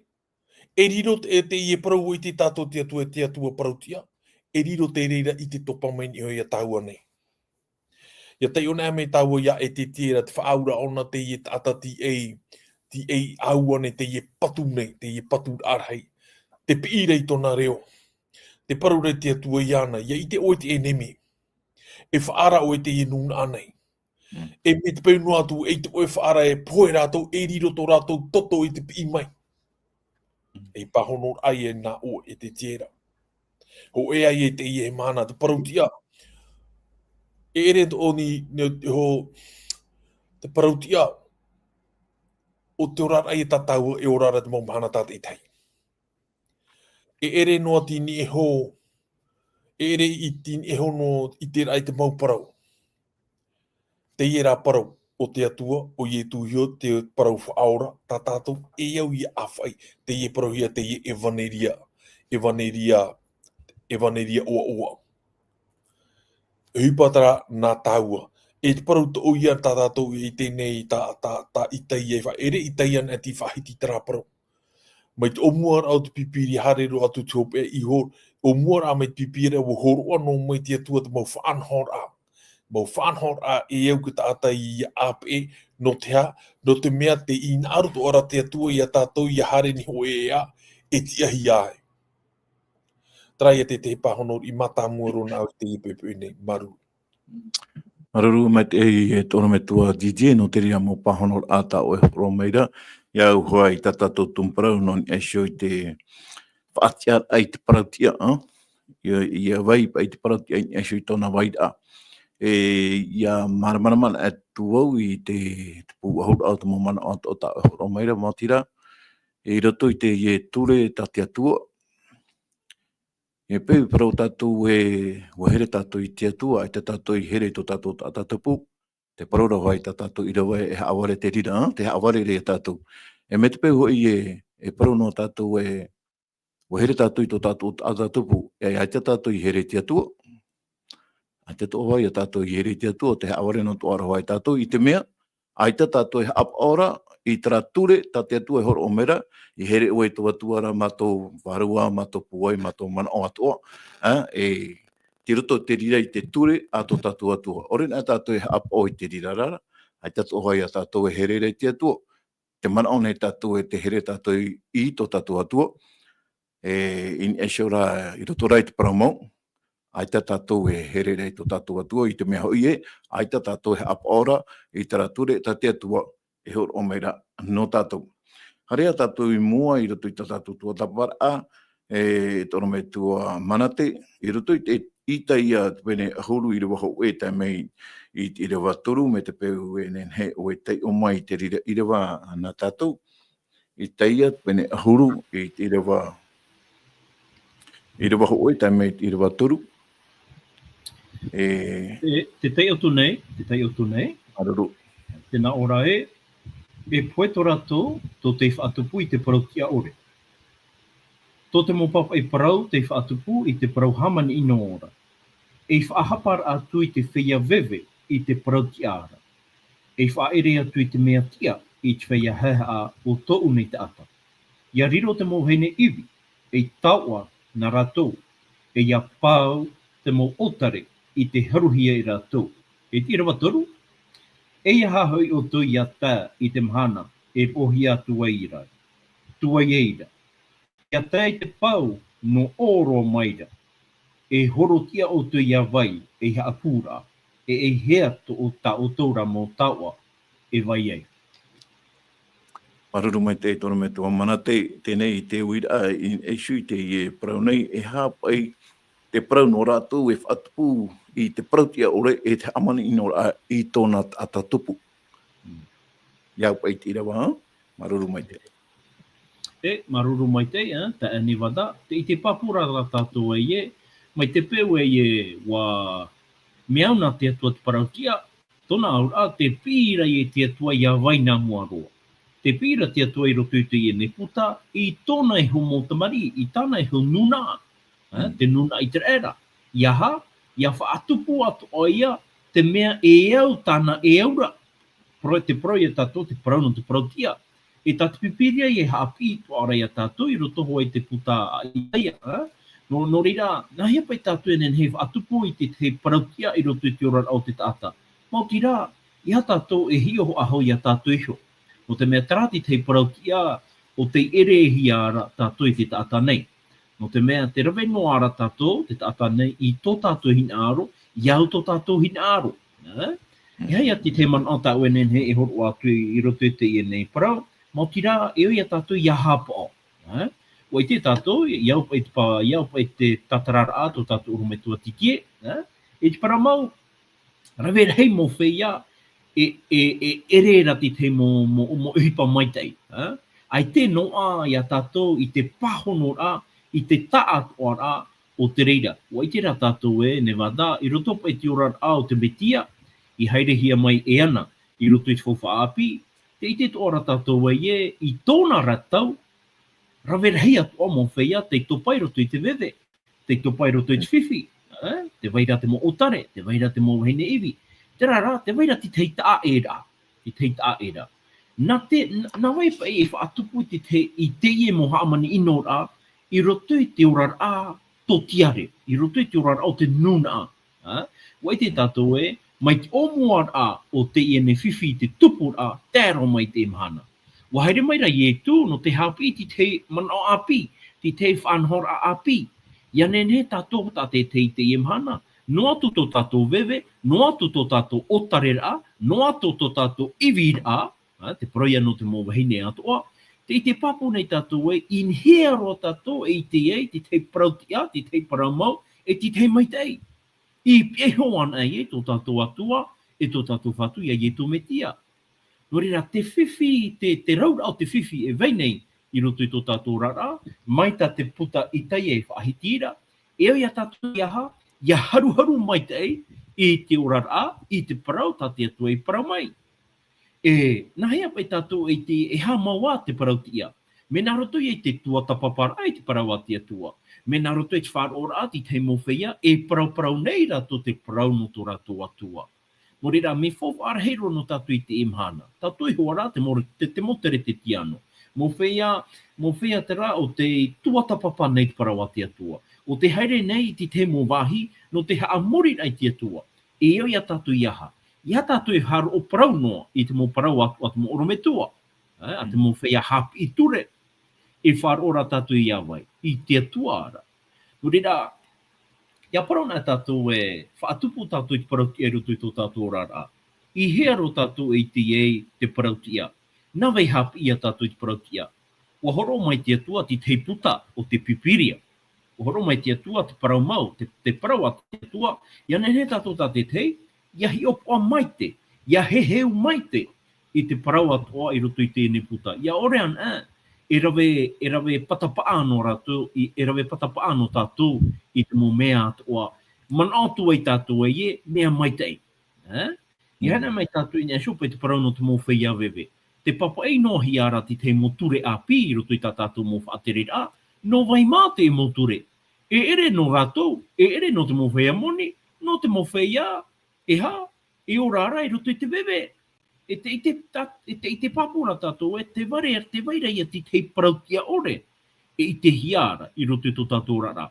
e riro te, e teie parau ʻo ʻite tātou te Atua, te Atua parauʻtiʻa, e riro te reira i te topa mai i niʻa ia tāua nei. ʻIa taiʻo anaʻe mai tāua ia Ezekiela, te faʻaauraʻa ʻōna teie taʻata tīaʻi, tīaʻi ʻāua nei, teie patu nei, teie patu rahi. Te piʻi ra i tōna reo. Te parau ra te Atua iāna, ʻia ʻite ʻoe te ʻenemi. E faʻaara ʻoe teie nūnaʻa nei. Mm. E mai te peu noa atu, ʻeita ʻoe faʻaara e pohe rātou, e riro tō rātou toto i te piʻi mai. Mm. E pāhonoraʻa ia nā ʻoe Ezekiela. Hōʻē ā ia i teie mahana, te parauʻtiʻa. E ʻere tō ʻoni, ne, ho, te parauʻtiʻa. ʻO te oraraʻa ia tā tāua e ora ra te mau mahana tātaʻitahi. E ʻere noa tini e hō, e ʻere i tini e hō nō i te raʻa i te mau parau. Teie rā parau, ʻo te Atua, ʻo Ietu iho te parau faʻaora, tā tātou, e au ia ʻāfaʻi, teie parauhia, teie ʻevaneria, ʻevaneria, ʻevaneria ʻoaʻoa. E ʻohipa terā nā tāua. E te parau tō ia tā tātou i ʻite nei tā, tā, tā Itaia, e faʻaʻere Itaia nā te faʻahiti terā parau. Mai te ʻōmuaraʻa o te Pīpīria, haere roa atu te hopeʻa iho, ʻōmuaraʻa mai te Pīpīria, ua hōroʻa noa mai te Atua te mau faʻanahoraʻa. Mau faʻanahoraʻa e au ki te taʻata ia ʻāpeʻe, nō te aha, nō te mea tē hinaʻaro atoʻa ra te Atua ia tātou ʻia haere nei hōʻē ʻēʻa, e tiʻahia ai. Terā ia te, te pāhono riʻi mātāmua roa nā ʻoe i teie poʻipoʻi nei, māuruuru. Māuruuru maitaʻi e te ʻorometua Didier, nō te reira mau pāhonoraʻa tā ʻoe e hōroʻa mai ra, ʻia au hoʻi i tā tātou tumu parau nō niʻa iho i te faʻatiʻaraʻa i te parauʻtiʻa, ā? ʻIa, ʻia vai paʻi te parauʻtiʻa i niʻa iho i tōna vairaʻa. E, ʻia māramarama atu vau i te, te pūʻohuraʻa o te mau manaʻo atoʻa tā ʻoe e hōroʻa mai ra, Maoti ra, i roto i teie ture tā te Atua, e peu parau tātou e, ʻua here tātou i te Atua, ʻaita tātou i here i tō tātou taʻata tupu, te parau ra hoʻi tā tātou ʻīrava e haʻavare te reira, ā, tē haʻavare ra ia tātou. E mai te peu hoʻi e, e parau noa tātou e, ʻua here tātou i tō tātou taʻata tupu, e ʻaita tātou i here i te Atua. ʻAita atoʻa vau ia tātou i here i te Atua, ʻo tē haʻavare noa atoʻa ra vau ia tātou, i te mea, ʻaita tātou e haʻapaʻo ra i terā ture tā te Atua e hōroʻa mai ra, i here ʻoe i tō Atua ra, mātou vārua, mātou pūai, mātou manaʻo atoʻa, ā, e, tei roto i te reira i te ture a tō tātou Atua. ʻAore na tātou e haʻapaʻo i te reira ra, ʻaita atoʻa vau ia tātou e here ra i te Atua. Tē manaʻo nei tātou ē tē here tātou i, i tō tātou Atua, e, i niʻa iho ra i roto ra i te parau mau, ʻaita tātou e here ra i tō tātou Atua, i te mea hoʻi ē, ʻaita tātou e haʻapaʻo ra i terā ture tā te Atua e hōroʻa mai ra nō tātou. Haere ā tātou i mua i roto i tā tātou tuatāpaparaʻa, e, te ʻorometua Manate, i roto i te Isaia te pene ʻahuru ʻīrava hōʻē tae mai i te ʻīrava toru, mai te peu e nehenehe ʻoe e taiʻo mai i te reira ʻīrava nā tātou. Isaia te pene ʻahuru i te ʻīrava, ʻīrava hōʻē tae mai i te ʻīrava toru. E, e, tē taiʻo atu nei, tē taiʻo atu nei. Māuruuru. Tē nā ʻō ra ē, e pohe tō rātou tō tei faʻatupu i te parau tiʻa ʻore. Tō te mau pāpaʻi parau tei faʻatupu i te parau hāmani ʻino ra. E faʻahapa ra atu i te feiā veve i te parau tiʻa ra. E faʻaʻere atu i te mea tiʻa i te feiā haʻehaʻa o tōʻu nei taʻata. ʻIa riro te mau vahine ivi, ei taoʻa nā rātou, e ʻia pau te mau ʻōtare i te haruhia e rātou. E te ʻīrava toru, e ʻeiaha hoʻi ʻoutou ʻia tae i te mahana e roʻohia atu ai ra, atu ai ra. ʻIa tae te pau nō ʻō roa mai ra, e horo tiʻa ʻoutou ʻia vai ei haʻapūraʻa, e ʻeiaha tō, tā ʻoutou ra mau taoʻa e vai ai. Māuruuru maitaʻi te ʻorometua Manate, teie te uiraʻa i, e sui te, e parau nei, e aha paʻi te parau nō rātou e faʻatupu i te parau tiʻa ʻore e te hāmani ʻino ra i tōna taʻata tupu. Mm. ʻIa au paʻi i te ʻīrava, ā? Māuruuru maitaʻi. E, māuruuru maitaʻi, ā, taeaʻe Nevada, tē ʻite pāpū ra tātou ē, mai te peu ē, ʻua mea au nā te Atua te parau tiʻa, tōna auraʻa, tē piʻi ra ïa te Atua ʻia vai nā mua roa. Tē piʻi ra te Atua i roto i teie nei puta, i tōna iho mau tamariʻi, i tāna iho nūnaʻa, ā, Mm. te nūnaʻa ʻĪteraʻera. ʻIa aha, ʻia faʻatupu atoʻa ïa te mea e au tāna e au ra. Parau, te parau ia tātou, te parau nō te parau tiʻa. E tā te Pīpīria e haʻapiʻi atoʻa ra ia tātou i roto hoʻi i te puta a Isaia, ā? Nō, nō reira, nāhea paʻi tātou e nehenehe e faʻatupu i te, te parau tiʻa i roto i te oraraʻa o te taʻata? Maoti rā, ʻeiaha tātou e hiʻo faʻahou ia tātou iho. Nō te mea terā te, te parau tiʻa ʻo tei ʻerehia ra tātou e te taʻata nei. Nō te mea, tē rave noa ra tātou, te taʻata nei, i tō tātou hinaʻaro, ʻia au tō tātou hinaʻaro. Ā? Mm. E aha ïa te, te manaʻo tāʻu e nehenehe e hōroʻa atu i, i roto i teie nei parau, maoti rā, e ʻoia tātou ʻia haʻapaʻo. Ā? ʻUa ʻite tātou, ʻia au paʻi te pa-, ʻia au paʻi te tātararaʻa tō tātou ʻorometua Titie, ā? E te parau mau, rave rahi mau feiā, e, e, e ʻere ra te, te mau, mau, mau ʻohipa maitaʻi, ā? ʻAita noa ia tātou i te pāhonoraʻa, i te taʻatoʻaraʻa o te reira. ʻUa ʻite rā tātou ē, Nevada, i roto paʻi i te oraraʻa o te Mesia, i haerehia mai e ana, i roto i te faufaʻa ʻāpī, tē ʻite atoʻa ra tātou ē, i tōna ra tau, rave rahi atoʻa mau feiā, tei topa i roto i te veve, tei topa i roto i te fifi, ā, tē vai ra te mau ʻōtare, tē vai ra te mau vahine ivi, terā rā, tē vai ra te tahi taʻaʻēraʻa, te tahi taʻaʻēraʻa. Nā te, nā, nā vai paʻi e faʻatupu i te, te, i teie mau hāmani ʻinoraʻa, i roto i te oraraʻa tōtiare, i roto i te oraraʻa o te nūnaʻa, ā? ʻUa ʻite tātou ē, mai te ʻōmuaraʻa o teie nei fifi i te tupuraʻa, tae roa mai i teie mahana. ʻUa haere mai ra Ietu, nō te haʻapiʻi i te tahi manaʻo ʻāpī, te tahi faʻanahoraʻa ʻāpī. ʻIa nehenehe tātou tātaʻitahi i teie mahana, noa atu tō tātou veve, noa atu tō tātou ʻōtareraʻa, noa atu tō tātou iviraʻa, ā, te parau ïa nō te mau vahine atoʻa, tē ʻite pāpū nei tātou ē, i niʻa roa tātou e ʻite ai, te tahi parau tiʻa, te tahi parau mau, e te tahi maitaʻi. I pihaʻi iho anaʻe ai tō tātou Atua, e tō tātou Fatu ïa Ietu Mesia. Nō reira, te fifi, te, te rauraʻa o te fifi e vai nei i roto i tō tātou oraraʻa, mai tā te puta Isaia e faʻahiti ra, e au ia tātou ʻia aha, ʻia haruharu maitaʻi i te oraraʻa, i te parau tā te Atua i parau mai. E, nāhea paʻi tātou e ʻite, e aha mau ā te parau tiʻa? Mea nā roto ïa i te tuatāpaparaʻa i te parau a te Atua. Mea nā roto i te faʻaroʻoraʻa i te mau feiā, e parauparau nei rātou te parau nō tō rātou Atua. Nō reira, mea faufaʻa rahi roa nō tātou i teie mahana. Tātou e hoa ra te mau, te, te mau Teretetiano. Mau feiā, mau feiā terā ʻo tē tuatāpapa nei te parau a te Atua. ʻO tē haere nei i te tahi mau vāhi, nō te haʻamoriraʻa i te Atua. E au ia tātou i aha? Ia tātou e haʻaroʻo parau noa i te mau parau a, a te mau ʻorometua. Ā, a te mau feiā haʻapiʻi ture. E faʻaroʻo ra tātou iā vai? I te Atua ra. Nō reira, ia parau na tātou e faʻatupu tātou i te parautiʻa i roto i tō tātou oraraʻa. I hea roa tātou e ʻite ai te parautiʻa? Nā vai haʻapiʻi ia tātou i te parautiʻa? ʻUa hōroʻa mai te Atua i te tahi puta ʻo te Pīpīria. ʻUa hōroʻa mai te Atua te parau mau, te, te parau a te Atua, ia nehenehe tātou tā te tahi, ia hiʻopoʻa maite, ia heheu maite i te parau atoʻa i roto i teie puta. Ia ʻore anaʻe, e rave, e rave patapaʻa noa rātou, i, e rave patapaʻa noa tātou i te mau mea atoʻa. Manaʻo atu ai tātou ē, mea maitaʻi. Ā? I haere mai tātou i niʻa iho paʻi te parau nō te mau feiā veve. Tē pāpaʻi noa hia ra te tahi mau ture ʻāpī i roto i tā tātou mau faʻatereraʻa, nō vai mā te mau ture? E ʻere nō rātou, e ʻere nō te mau feiā moni, nō te mau feiā, e aha, e ora ra i roto i te veve. E te, e te, tā, e te, e te pāpū ra tātou, e tē vai ra, tē vai ra ia te tahi parautiʻa ʻore. E ʻitehia ra i roto i tō tātou oraraʻa.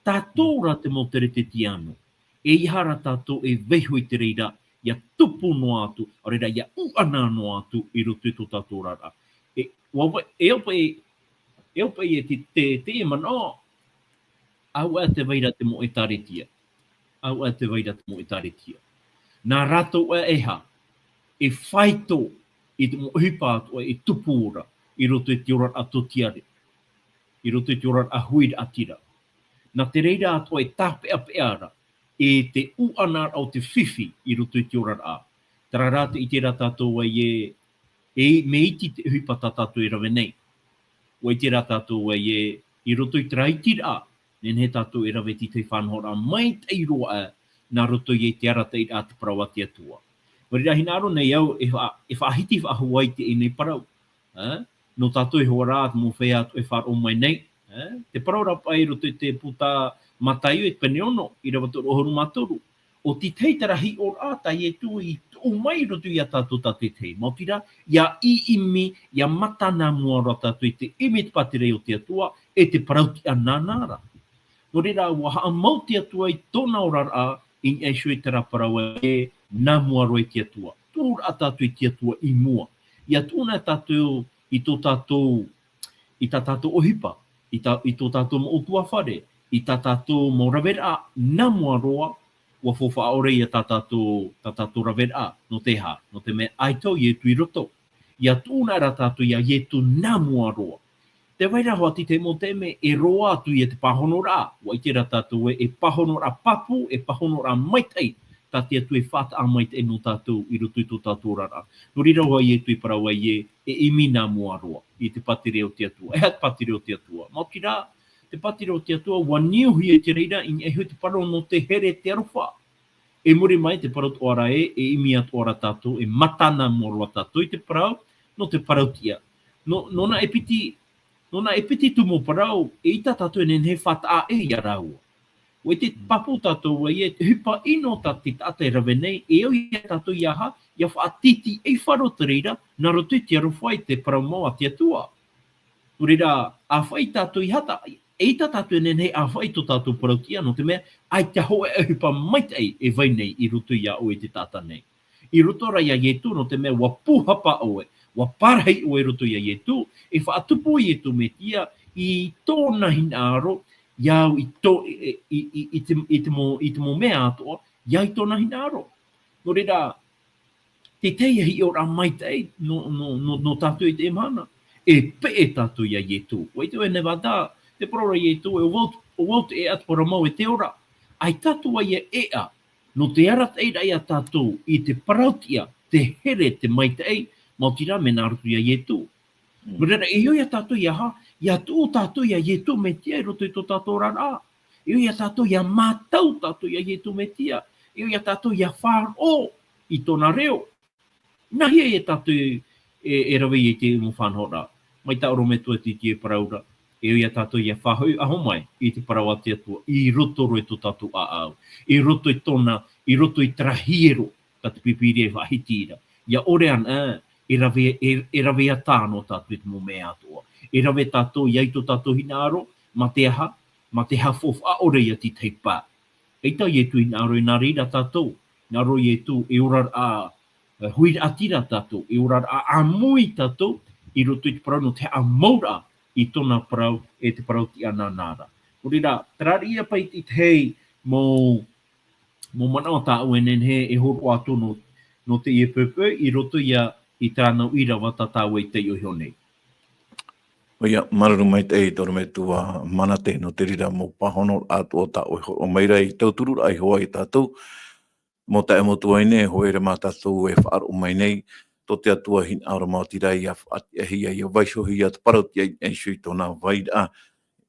Tātou ra te mau Teretetiano. E aha ra tātou e vaiiho i te reira, ia tupu noa atu, ʻaore ra ia ʻuʻana noa atu i roto i tō tātou oraraʻa. E, ʻua vai, e au paʻi, e au paʻi e te, te, te manaʻo, ʻaita tē vai ra te mau ʻĒtārētia. ʻAita tē vai ra te mau ʻĒtārētia. Nā rātou ʻoia e aha, e faito i te mau ʻohipa atoʻa e tupu ra i roto i te oraraʻa tōtiare, i roto i te oraraʻa huiraʻatira. Nā te reira atoʻa e tāpeʻapeʻa ra, e te ʻuʻanaraʻa o te fifi i roto i te oraraʻa. Terā rā tē ʻite ra tātou ē, e mea iti te ʻohipa tā tātou e rave nei. ʻUa ʻite ra tātou ē, i roto i terā itiraʻa, nehenehe tātou e rave i te faʻanahoraʻa maitaʻi roa aʻe, nā roto i te arataʻiraʻa te parau a te Atua. Nō reira, hinaʻaro nei au, e fa-, e faʻahiti faʻahou ai teie nei parau. Ā? Nō tātou e hoa ra, te mau feiā atoʻa e faʻaroʻo mai nei. Ā? Te parau ra paʻi i roto i te puta Mataio e pene ono, ʻīrava toru ʻahuru mā toru. ʻO te tahi terā hiʻoraʻa tā Ietu i tuʻu mai i roto ia tātou tā te tahi. Maoti rā, ia ʻimi, ia mata nā mua roa tātou i te ʻimi i te pātireia o te Atua, e te parautiʻa nāna ra. Nō reira, ʻua haʻamau te Atua i tōna oraraʻa, i niʻa iho i terā parau ē, nā mua roa i te Atua. Tuʻuraʻa tātou i te Atua i mua. Ia tuʻu na tātou i tō tātou, i tā tātou ʻohipa, i tā, i tō tātou mau ʻutuāfare, i tā tātou mau raveraʻa, nā mua roa, ʻua faufaʻa ʻore ia tā tātou, tā tātou raveraʻa, nō te aha, nō te mea ʻaita ʻo Ietu i roto. Ia tuʻu na ra tātou ia Ietu nā mua roa. Tē vai ra hoʻi te tahi mau taime, e roaʻa atu ia te pāhonoraʻa, ʻua ʻite ra tātou ē, e pāhonoraʻa pāpū, e pāhonoraʻa maitaʻi, tā te Atua e faʻataʻa maitaʻi nō tātou, i roto i tō tātou oraraʻa. Nō reira hoʻi Ietu i parau ai ē, e ʻimi nā mua roa, i te pātireia o te Atua. E aha te pātireia o te Atua? Maoti rā, te pātireia o te Atua, ʻua niuhia i te reira, i niʻa iho i te parau nō te here, te aroha. E muri mai te parau atoʻa ra ē, e ʻimi atoʻa ra tātou, e mata nā mua roa tātou i te parau, nō te parautiʻa. Nō, nō na e piti, nō na e piti tumu parau, eʻita tātou e nehenehe e faʻataʻa ʻē ia rāua. ʻUa ʻite pāpū tātou ē, te ʻohipa ʻino tā te taʻata e rave nei, e au ia tātou ia aha, ia faʻatītīʻaifaroa te reira, nā roto i te aroha i te parau mau a te Atua. Nō reira, ʻāfaʻi tātou i hata, eʻita tātou e nehenehe e ʻāfaʻi i tō tātou parautiʻa, nō te mea, ʻaita hōʻē ʻohipa maitaʻi e vai nei i roto ia ʻoe te taʻata nei. I roto ra ia Ietu, nō te mea ʻua pūhapa ʻoe, ʻua parahi ʻoe i roto ia Ietu, e faʻatupu Ietu Metia i tōna hinaʻaro, ia au i tō, i, i, i, i te, i te mau, i te mau mea atoʻa, ia au i tōna hinaʻaro. Nō reira, te tahi hiʻoraʻa maitaʻi nō, nō, nō, nō tātou i teie mahana. E peʻe tātou ia Ietu. ʻUa ʻite ʻoe Nevada, te parau ra Ietu, e ʻo vau, ʻo vau te ʻēʻa, te parau mau, e te ora. ʻAita atu ā ia ʻēʻa, nō te arataʻiraʻa ia tātou i te parautiʻa, te here, te maitaʻi, maoti rā mea nā roto ia Ietu. Mm. Nō reira, e au ia tātou ia aha, ia tuʻu tātou ia Ietu Metia i roto i tō tātou oraraʻa. E au ia tātou ia mātau tātou ia Ietu Metia. E au ia tātou ia faʻaroʻo i tōna reo. Nā hea ia tātou e, e rave i te mau faʻanahoraʻa. Mai tā ʻorometua Titi e parau ra. E au ia tātou ia faʻahoʻi aho mai i te parau a te Atua, i roto roa i tō tātou ʻāʻau, i roto i tōna, i roto i terā hiero, tā te Pīpīria e faʻahiti ra. Ia ʻore ana, e rave, e, e rave ata noa tātou i te mau mea atoʻa. E rave tātou, ia i tō tātou hinaʻaro, mā te aha, mā te aha faufaʻa ʻore ia te tahi pae. Eʻita Ietu i hinaʻaro i nā reira tātou, hinaʻaro Ietu e ora ra, e, huiraʻatira tātou, e ora ra ʻāmui tātou, i roto i te parau nō te haʻamauraʻa i tōna parau, e te parau tiʻa nāna ra. Nō reira, terā ia paʻi te tahi mau, mau manaʻo tāʻu e nehenehe e hōroʻa atu nō, nō teie poʻipoʻi, i roto ia i terā nau ʻīrava tā tāua i taiʻo iho nei. ʻOia, māuruuru maitaʻi i te ʻorometua Manate, nō te reira mau pāhono atoʻa tā ʻoe e hōroʻa mai ra i tauturu ra iho ā ia tātou, mau taeaʻe, mau tuahine, e hōʻē ra mā tātou e faʻaroʻo mai nei, tō te Atua hinaʻaro maoti ra ia faʻatiʻahia, ia vaihohia te parau tiʻa i niʻa iho i tōna vairaʻa,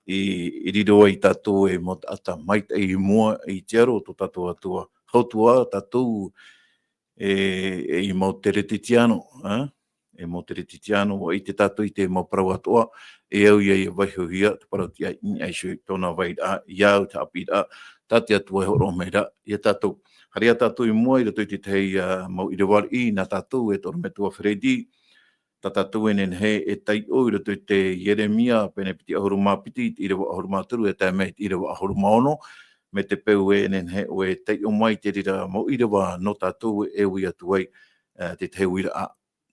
i, i riro ai tātou ei mau taʻata maitaʻi i mua i te aro o tō tātou Atua. Hau atu ā tātou e, e i mau Teretitiano, ā? E mau Teretitiano, ʻua ʻite tātou i te mau parau atoʻa, e au ia, ia vaihohia te parau tiʻa i niʻa iho i tōna vairaʻa, ia au te haʻapiʻiraʻa, tā te Atua e hōroʻa mai ra ia tātou. Haere ā tātou i mua i roto i te tahi, ā, mau ʻīrava riʻi nā tātou e te ʻorometua Freddy, tā tātou e nehenehe e taiʻo i roto i te Ieremia, pene piti ʻahuru mā piti, i te ʻīrava ʻahuru mā toru, e tae mai i te ʻīrava ʻahuru mā ono, mai te peu e nehenehe ʻoe e taiʻo mai i te reira mau ʻīrava nō tātou e ui atu ai, ā, te tahi uiraʻa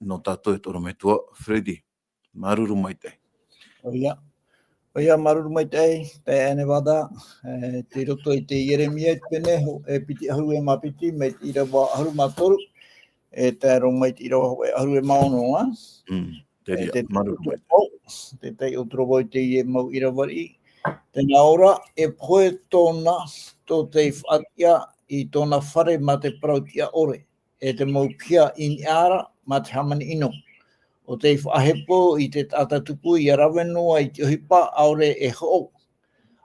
nō tātou e te ʻorometua Freddy. Māuruuru maitaʻi. ʻOia. ʻOia, māuruuru maitaʻi, taeaʻe Nevada, e, tei roto i te Ieremia i te pene, ho-, e piti ʻahuru e mā piti, mai te ʻīrava ʻahuru mā toru, e tae roa mai te ʻīrava hōʻē ʻahuru e mā ono, ā? Mm, te E, reira, te māuruuru taiʻo maitaʻi. Atu vau, te taiʻo atu ra vau i teie mau ʻīrava riʻi. Tē nā ʻō ra, e pohe tōna, tō tei faʻatiʻa i tōna fare mā te parau tiʻa ʻore, e te mau piha i niʻa ra mā te hāmani ʻino. ʻO tei faʻahepo i te taʻata tupu ʻia rave noa i te ʻohipa ʻaore e hoʻo.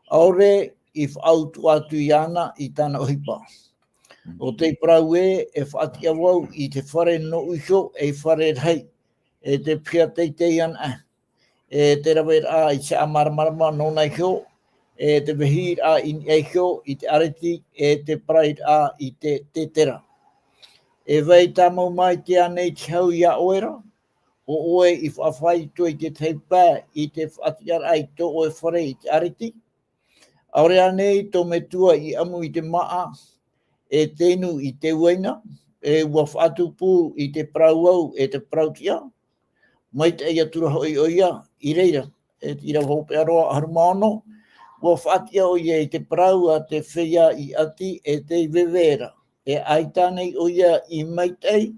ʻAore i faʻautuʻa atu iāna i tāna ʻohipa. ʻO tei parau ē, e faʻatiʻa vau i te fare nōʻu iho ei fare rahi, e te piha teitei anaʻe, e te raveraʻa i te haʻamāramarama nōna iho, e te vehiraʻa i niʻa iho i te ʻareti, e te parairaʻa i te tētera. E vai tāmau maitaʻi ānei te hau iā ʻoe ra, ʻo ʻoe i faʻafaito i te tahi pae i te faʻatiʻaraʻa i tō ʻoe fare i te ʻareti? ʻAore ānei tō metua i ʻamu i te māʻa, e te inu i te uaina, e ʻua faʻatupu i te parau au e te parau tiʻa? Maitaʻi atu ra hoʻi ʻoia, i reira, e te ʻīrava hopeʻa roa ʻahuru mā ono, ʻua faʻatiʻa ʻoia i te parau a te feiā i ʻati e tei veve ra. E ʻaita ānei ʻoia i maitaʻi,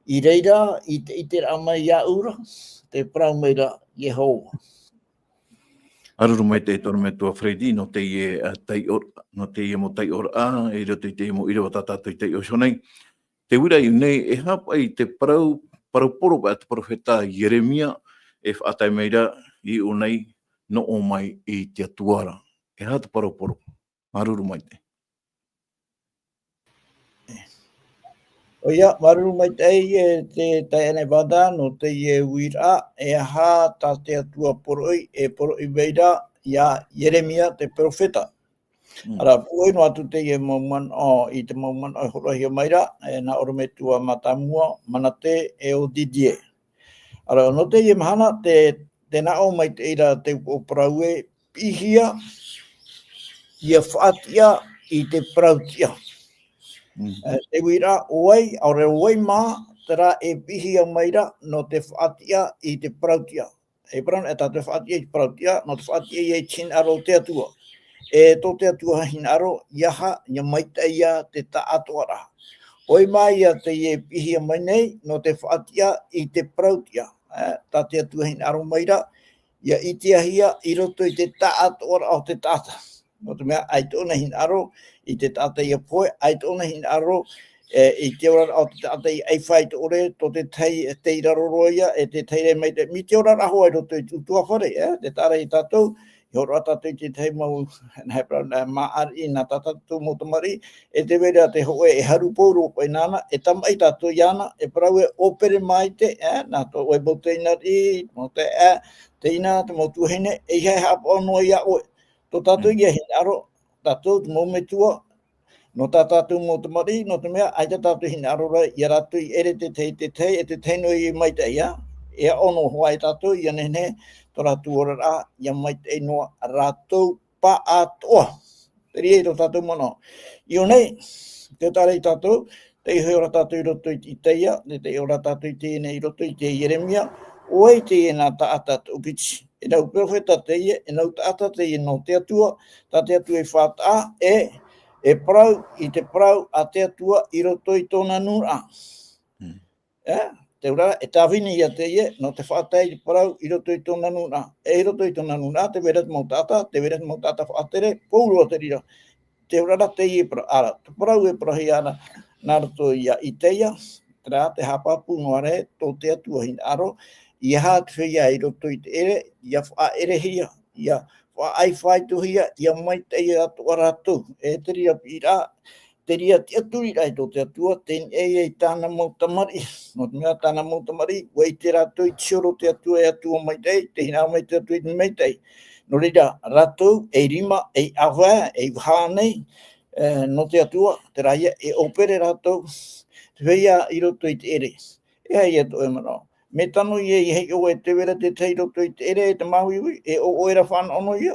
i reira, i te ʻiteraʻa mai iāʻu ra, tē parau mai ra Iehova. Māuruuru maitaʻi e te ʻorometua Freddy, nō teie, ā, taiʻo-, nō teie mau taiʻoraʻa, i roto i teie mau ʻīrava tā tātou i taiʻo iho nei. Te uiraʻa i ʻō nei, e aha paʻi te parau, parau poro paʻi a te perofeta Ieremia, e faʻatae mai ra i ʻō nei, nō ʻō mai i te Atua ra. E aha te parau poro? Māuruuru maitaʻi. ʻOia, māuruuru maitaʻi e te taeaʻe Nevada, nō teie uiraʻa, e aha tā te Atua poroʻi, e poroʻi mai ra iā Ieremia te perofeta. Mm. Ara, pūai noa atu teie mau manaʻo, i te mau manaʻo e hōroʻahia mai ra, e nā ʻorometua mātāmua, Manate, e ʻo Didier. Ara, nō teie mahana, te, tē nā ʻō maitaʻi ra te upoʻo parau ē, piʻihia, ʻia faʻatiʻa i te parau tiʻa. Mm. E, te uiraʻa, ʻo vai, ʻaore ʻo vai mā, terā e piʻihia mai ra, nō te faʻatiʻa i te parau tiʻa. E parau, e tā te faʻatiʻa i te parau tiʻa, nō te faʻatiʻa ia i te hinaʻaro o te Atua. E tō te Atua hinaʻaro, ʻia aha, ʻia maitaʻi ia te taʻatoʻaraʻa. ʻO vai mā ia teie e piʻihia mai nei, nō te faʻatiʻa i te parau tiʻa. E, tā te Atua hinaʻaro mai ra, ʻia ʻitehia i roto i te taʻatoʻaraʻa o te taʻata. Nō te mea, ʻaita ʻōna hinaʻaro i te taʻata ʻia pohe, ʻaita ʻōna hinaʻaro, e, i te oraraʻa o te taʻata ʻia ʻaifā i te ʻore, tō te tahi, e tei raro roa ia, e te tahi rā mai te, mai te oraraʻa hoʻi i roto i te ʻutuāfare, e, tē taʻa ra ia tātou, hōroʻa tātou i te tahi mau, nā he parau, nā māʻari, nā tā tātou mau tamariʻi, e te vai ra te hōʻē e haru pauroa paʻi nāna, e tamaʻi tātou iāna, e parau e ʻōpere maite, e, nā tō ʻoe mau teinariʻi, mau te, e, teina, te mau tuahine, e ʻeiaha e haʻapaʻo noa iā ʻoe. Tō tātou ia hinaʻaro, tātou te mau metua, nō tā tātou mau tamariʻi, nō te mea, ʻaita tātou hinaʻaro ra, ia rātou i ʻere te tahi, te tahi, e te tahi noa i maitaʻi, ā. E aʻo noa hoʻi tātou, ia nehenehe, tō rātou oraraʻa, ia maitaʻi noa rātou pāʻatoʻa. Terā ia tō tātou manaʻo. I ʻō nei, tē tara ia tātou, tē ora tātou i roto i te Itaia, tē ora tātou i teie nei i roto i te Ieremia, ʻo vai teie nā taʻata toʻopiti. E nau peropheta teie, e nau taʻata teie nō te Atua, tā te Atua i faʻataʻa, e, e parau, i te parau a te Atua i roto i tōna nūnaʻa. Mm. E, te ora, e Tāvini ia teie, nō te faʻataʻa i te parau i roto i tōna nūnaʻa. E i roto i tōna nūnaʻa, tē vai ra te mau taʻata, tē vai ra te mau taʻata faʻatere, pauroa te reira. Te ora ra teie e parau, ʻara, te parau e parauhia ra, nā roto ia Itaia, terā te haʻapāpū noa ra tō te Atua hinaʻaro, ʻeiaha te feiā i roto i te ʻere, ia faʻaʻerehia, ia faʻaʻaifāitohia, ia maitaʻi atoʻa rātou. E te reira piʻiraʻa, te reira tiʻaturiraʻa tō te Atua, teie nei tāna mau tamariʻi. Nō te mea tāna mau tamariʻi, ʻua ʻite rātou i te horo o te Atua, e Atua maitaʻi, tē hinaʻaro mai te Atua i te maitaʻi. Nō reira, rātou, ei rima, ei ʻāvae, ei vaha nei, e, nō te Atua, terā ia, e ʻōpere rātou, te feiā i roto i te ʻere. E aha ia tō ʻoe manaʻo? Mea tano ia, ʻeiaha ʻoe tē vai ra te tahi i roto i te ʻere, e te māuiui, e ʻo ʻoe ra fānaʻo noa ia.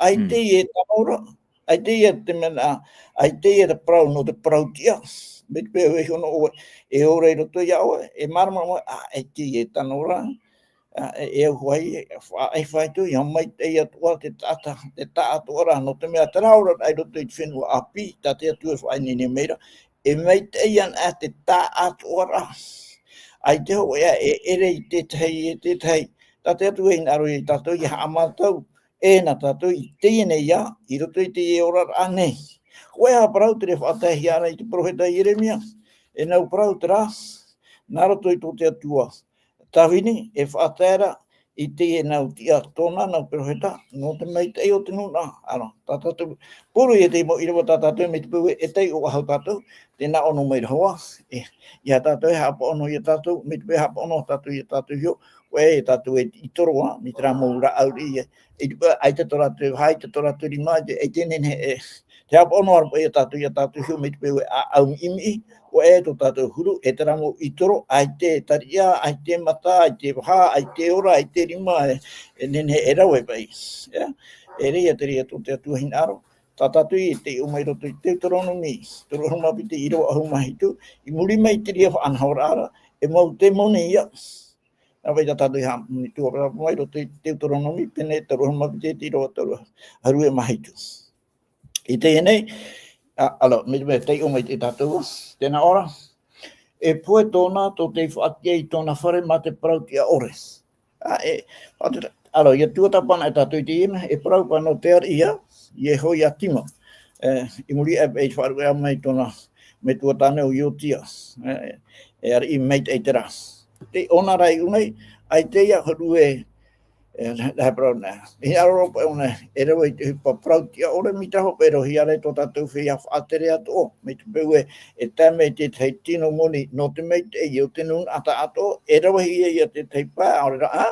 ʻAita ia e tano ra, ʻaita ia te mea, ʻaita ia te parau nō te parau tiʻa. Mai te peu e iho noa ʻoe, e ora i roto iā ʻoe, e mārama ʻoe, ā, ʻaita ia e tano ra. Ā, e, e au hoʻi, e faʻa-, e faʻaitoito, ia maitaʻi atoʻa te taʻata, te taʻatoʻaraʻa, nō te mea terā oraraʻa i roto i te fenua ʻāpī, tā te Atua e faʻaineine mai ra, e maitaʻi ana te taʻatoʻaraʻa. ʻAita hoʻi ā e ʻere i te tahi, e te tahi. Tā te Atua e hinaʻaro ia tātou, ia haʻamātau, e nā tātou i teie nei ā, i roto i teie oraraʻa nei. Hōʻē ā parau terā e faʻataehia ra i te peropheta Ieremia. E nau parau terā, nā roto i tō te Atua Tāvini, e faʻatae ra i teie nau tiʻa tōna, nau peropheta, nō te maitaʻi o te nūnaʻa. ʻAno, tā tātou, pauroa ia te mau ʻīrava tā tātou, mai te peu e taiʻo faʻahou tātou, tē nā ʻō noa mai ra hoʻi, e, ia tātou e haʻapaʻo noa ia tātou, mai te peu e haʻapaʻo noa tātou ia tātou iho, ʻoia ia tātou e ʻitoro ā, mai terā mau rāʻau riʻi, e, i te peu, ʻaita tō rātou, ʻaita tō rātou rima, e, e te nehenehe, e, te haʻapaʻo noa ra ia tātou, ia tātou iho, mai te peu e ʻāʻau miʻimiʻi, ʻoia tō tātou huru, e terā mau ʻitoro, ʻaita e tariʻa, ʻaita e mata, ʻaita e vaha, ʻaita e ora, ʻaita e rima, e, e nehenehe e rave paʻi. Ia, e reira, te reira tō te Atua hinaʻaro, tā tātou i taiʻo mai roto i te Teuteronome, toru ʻahuru mā piti, ʻīrava ʻahuru mā hitu, i muri mai i te reira faʻanahoraʻa ra, e mau temoni ia. Nā vai tā tātou i haʻa-, i tuatāpapa mai roto i te Teuteronome, pene toru ʻahuru mā piti, te ʻīrava toru ʻahuru e mā hitu. I teie nei, ā, ʻalo, mai te mea taiʻo mai tātou, tē nā ʻō ra, e pohe tōna tō tei faʻatiʻa i tōna fare mā te parau tiʻa ʻore. Ā, e, ʻa te, ʻalo, ʻia tuatāpapa anaʻe tātou i teie nei, e parau paʻi nō te ariʻi ia, Iehoiatima. E, i muri aʻe i te faʻaruʻe mai tōna metua tāne ʻo Iosia. E, e ariʻi maitaʻi terā. Tei ʻōna ra i ʻō nei, ʻaita ia hōʻē, e, e, e parau nei. E hinaʻaro paʻi ʻōna, e rave i te ʻohipa parau tiʻa ʻore, mai te peu e rave ra tō tātou feiā faʻatere atoʻa. Mai te peu e, e tae mai te tahi tino moni, nō te maitaʻi o te nūnaʻa taʻatoʻa, e ravehia ia te tahi pae, ʻaore rā, ā,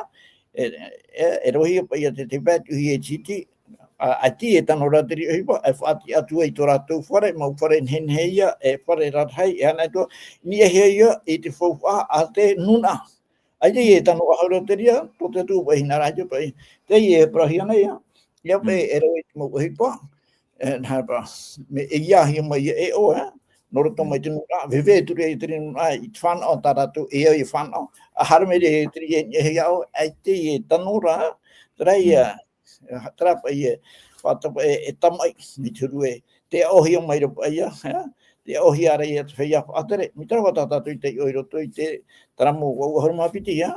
e, e, e ravehia paʻi ia te tahi pae, tuʻuhia e te tītī, ā, ʻaita e tano ra te reira ʻohipa, e faʻatiʻa atu ai tō rātou fare, mau fare nehenehe ia, e fare rarahi, e ana atu, i niʻa ia i te faufaʻa a te nūnaʻa. ʻAita e tano faʻahou ra te reira, tō te Atua paʻi hinaʻaro atu paʻi, teie e parauhia nei ia, ia paʻi e rave i te mau ʻohipa, e, nā reira, mea e ʻeiahia mai ia e ʻoe, nō roto mai te nūnaʻa, veve atu ra te nūnaʻa, i te fānaʻo tā rātou e au i fānaʻo, ʻa haere mai ra te reira i niʻa iā ʻoe, ʻaita e tano ra, terā ia, terā paʻi e, faʻata-, e, e tamaʻi, mai te huru e, tē aʻohia mai ra paʻi ia, e, tē aʻohia ra ia te feiā faʻatere, mai terā tā tātou i taiʻo i roto i te, terā mau vaʻu ʻahuru mā piti, ia,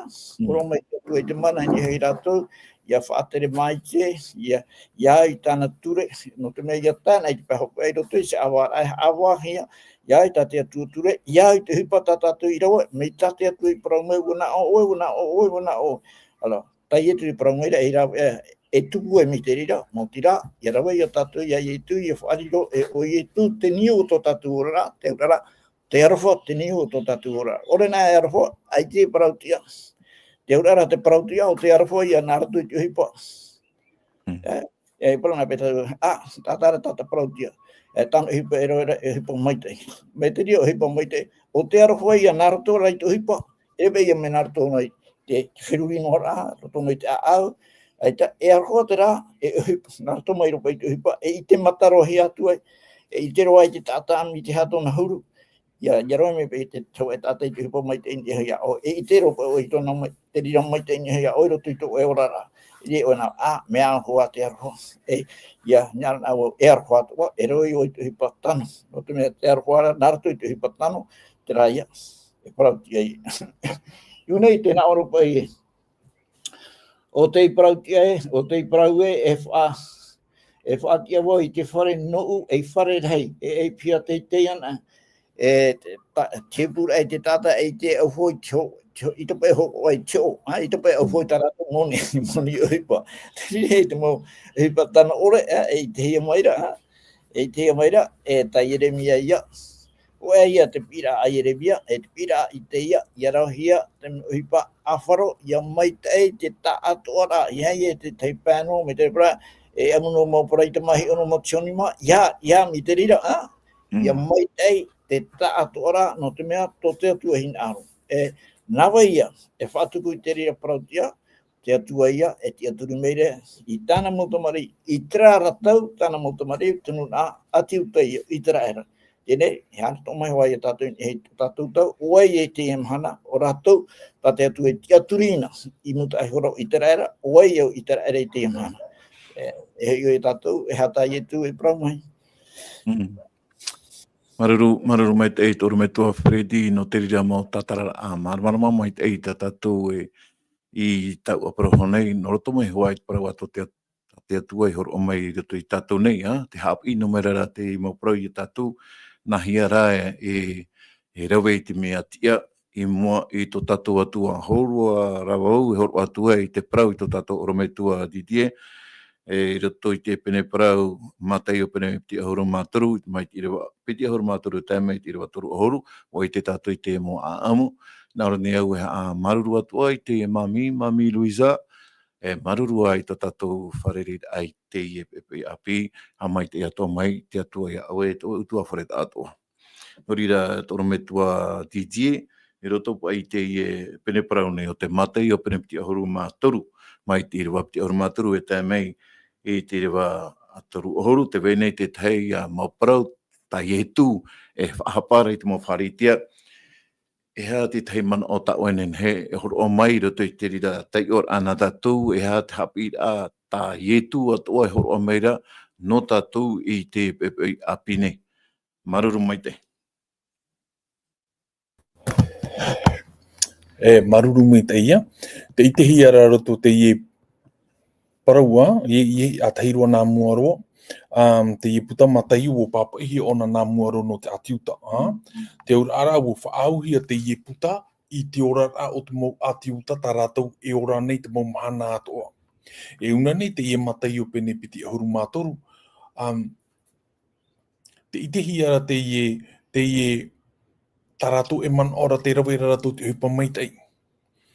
ʻorometua i te mana i niʻa ia rātou, ʻia faʻatere maite, ia, ʻia au i tāna ture, nō te mea ʻia tae na i te pae hopeʻa i roto i te ʻāvaʻe, ʻāvaʻehia, ʻia au i tā te Atua ture, ʻia au i te ʻohipa tā tātou i rave, mai tā te Atua i parau mai, ʻua nā ʻō ʻoe, ʻua nā ʻō ʻoe, ʻua nā ʻō. ʻAlo, teie te parau mai ra, e rave, e, e tupu e mai te reira, maoti rā, ʻia rave ia tātou, ia Ietu, ʻia faʻariro, e ʻo Ietu te niu o tō tātou oraraʻa, te auraʻa, te aroha te niu o tō tātou oraraʻa. ʻOre nā e aroha, ʻaita e parautiʻa. Te auraʻa te parautiʻa, ʻo te aroha ia nā roto i te ʻohipa. Mm. E, e parau nā pē tātou, ā, tātara tātou parautiʻa. E tano ʻohipa e rave ra, e ʻohipa maitaʻi. Mai te reira ʻohipa maitaʻi, ʻo te aroha ia nā roto rā i te ʻohipa. E rave ia mai nā roto mai te, te feruri noa ra, roto mai te ʻāʻau. ʻAita, e aroha terā, e ʻohipa, nā roto mai roa i te ʻohipa, e ʻite matarohia atu ai, e ʻite roa ai te taʻata mai te aha tōna huru. ʻIa, ʻia rave mai paʻi te, te hōʻē taʻata i te ʻohipa maitaʻi i niʻa iho iā ʻoe, e ʻite roa paʻi ʻoe i tōna mai, te reira maitaʻi i niʻa iho iā ʻoe i roto i tō ʻoe oraraʻa. E ʻoe nā, ā, mea aroha te aroha. E, ʻia, nā, nā, e aroha atoʻa, e rave ʻoe i te ʻohipa tano. Nō te mea te aroha ra, nā roto i te ʻohipa tano, terā ia, e parautiʻa ia. Iāna i te nā ʻō ra paʻi, ʻo tei parautiʻa ē, ʻo tei parau ē, e faʻa-, e faʻatiʻa vau i te fare nōʻu, ei fare rahi, e, e piha teitei ana, e, te, ta-, te pūraʻi te taʻata, e te au hoi te ho-, te ho-, i te pae ho-, ai te ho-, ā, i te pae au hoi tā rātou moni, moni ʻohipa. Te reira te mau ʻohipa tano ʻore, ā, e ʻitehia mai ra, ā, e ʻitehia mai ra, e tā Ieremia ia. ʻO ʻoia te piʻiraʻa a Ieremia, e te piʻiraʻa i te ia, ʻia ravehia te ʻohipa ʻāfaro, ʻia maitaʻi te taʻatoʻaraʻa, ʻeiaha e te tahi pae noa, mai te reira, e ʻamu noa mau parau i te mahi ono mau te honi mā, ʻeiaha, ʻeiaha mai te reira, ā? Mm. ʻIa maitaʻi te taʻatoʻaraʻa, nō te mea, tō te Atua e hinaʻaro. E, nā vai ia, e faʻatupu i te reira parautiʻa, te Atua ia, e tiʻaturi mai ra, i tāna mau tamariʻi, i terā ra tau, tāna mau tamariʻi, te nūnaʻa, ʻĀti Iuta ia, ʻĪteraʻera. Teie nei, e haere atoʻa mai hoʻi ia tātou, e tātou tau, ʻo vai ia i teie mahana, ʻo rātou, tā te Atua e tiʻaturi na, i mūtaʻa iho ra o ʻĪteraʻera, ʻo vai ia ʻo ʻĪteraʻera i teie mahana. E, e hoʻi ia tātou, e aha tā Ietu e parau mai. Mm. Māuruuru, māuruuru maitaʻi te ʻorometua Freddy nō te reira mau tātararaʻa māramarama maitaʻi tā tātou e, i taua parau nei, nō roto mai hoʻi i te parau a tō te, tā te Atua i hōroʻa mai i roto ia tātou nei, ā, tē haʻapiʻi noa mai ra te mau parau ia tātou, nāhea rā e, e, e rave i te mea tiʻa i mua i tō tātou Atua. Hōroʻa ra vau, e hōroʻa atu ai te parau i tō tātou ʻorometua Didier, e, i roto i te pene parau, Mataio pene piti ʻahuru mā toru, mai te ʻīrava piti ʻahuru mā toru, tae mai te ʻīrava toru ʻahuru, ʻua ʻite tātou i te mau ʻāʻamu. Nā ʻō nei au e haʻamāuruuru atu ai te mami, Mami Luisa, e māuruuru i tō tātou fārereiraʻa i teie poʻipoʻi ʻāpī, haʻamaitaʻi atoʻa mai te Atua ia ʻoe, tō ʻoutou fare taʻatoʻa. Nō reira, tō ʻorometua Didier, i roto paʻi i teie pene parau nei o te Mataio pene piti ʻahuru mā toru, mai te ʻīrava piti ʻahuru mā toru e tae mai i te ʻīrava toru ʻahuru, tē vai nei te tahi mau parau, tā Ietu e faʻahapa ra i te mau Pharisea, e aha te tahi manaʻo tā ʻoe e nehenehe e hōroʻa mai i roto i te reira taiʻoraʻa nā tātou, e aha te haʻapiʻiraʻa tā Ietu atoʻa e hōroʻa mai ra nō tātou i teie poʻipoʻi ʻāpī nei. Māuruuru maitaʻi. E, māuruuru maitaʻi ia. Tē ʻitehia ra i roto teie parau, ā, i, i, ʻa tahi roa nā mua roa, um, teie puta Mataio ʻua pāpaʻihia ʻōna nā mua roa nō te ʻĀti Iuta, ā. Te auraʻa ra ʻua faʻaauhia teie puta i te oraraʻa o te mau ʻĀti Iuta tā rātou e ora nei te mau mahana atoʻa. E ʻūna nei teie Mataio pene piti ʻahuru mā toru, um, tē ʻitehia ra teie, teie tā rātou e manaʻo ra tē rave ra rātou te ʻohipa maitaʻi.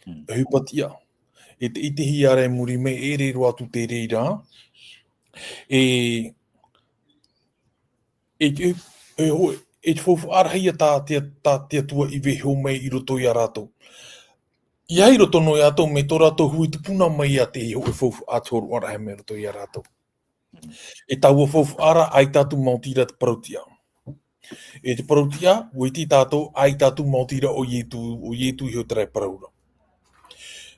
Mm. ʻOhipa tiʻa. E tē ʻitehia ra i muri mai e ʻere roa atu te reira. E, e te, e ho-, e te faufaʻa rahi ia tā te, tā te Atua i vaiiho mai i roto ia rātou. ʻEiaha i roto noa ia rātou, mai tō rātou hui tupuna mai ia te hōʻē faufaʻa te hōroʻaraʻa mai roto ia rātou. E taua faufaʻa ra, ʻaita atu maoti ra te parau-tiʻa. E te parau-tiʻa, ʻua ʻite tātou, ʻaita atu maoti ra ʻo Ietu, ʻo Ietu iho terā e parau ra.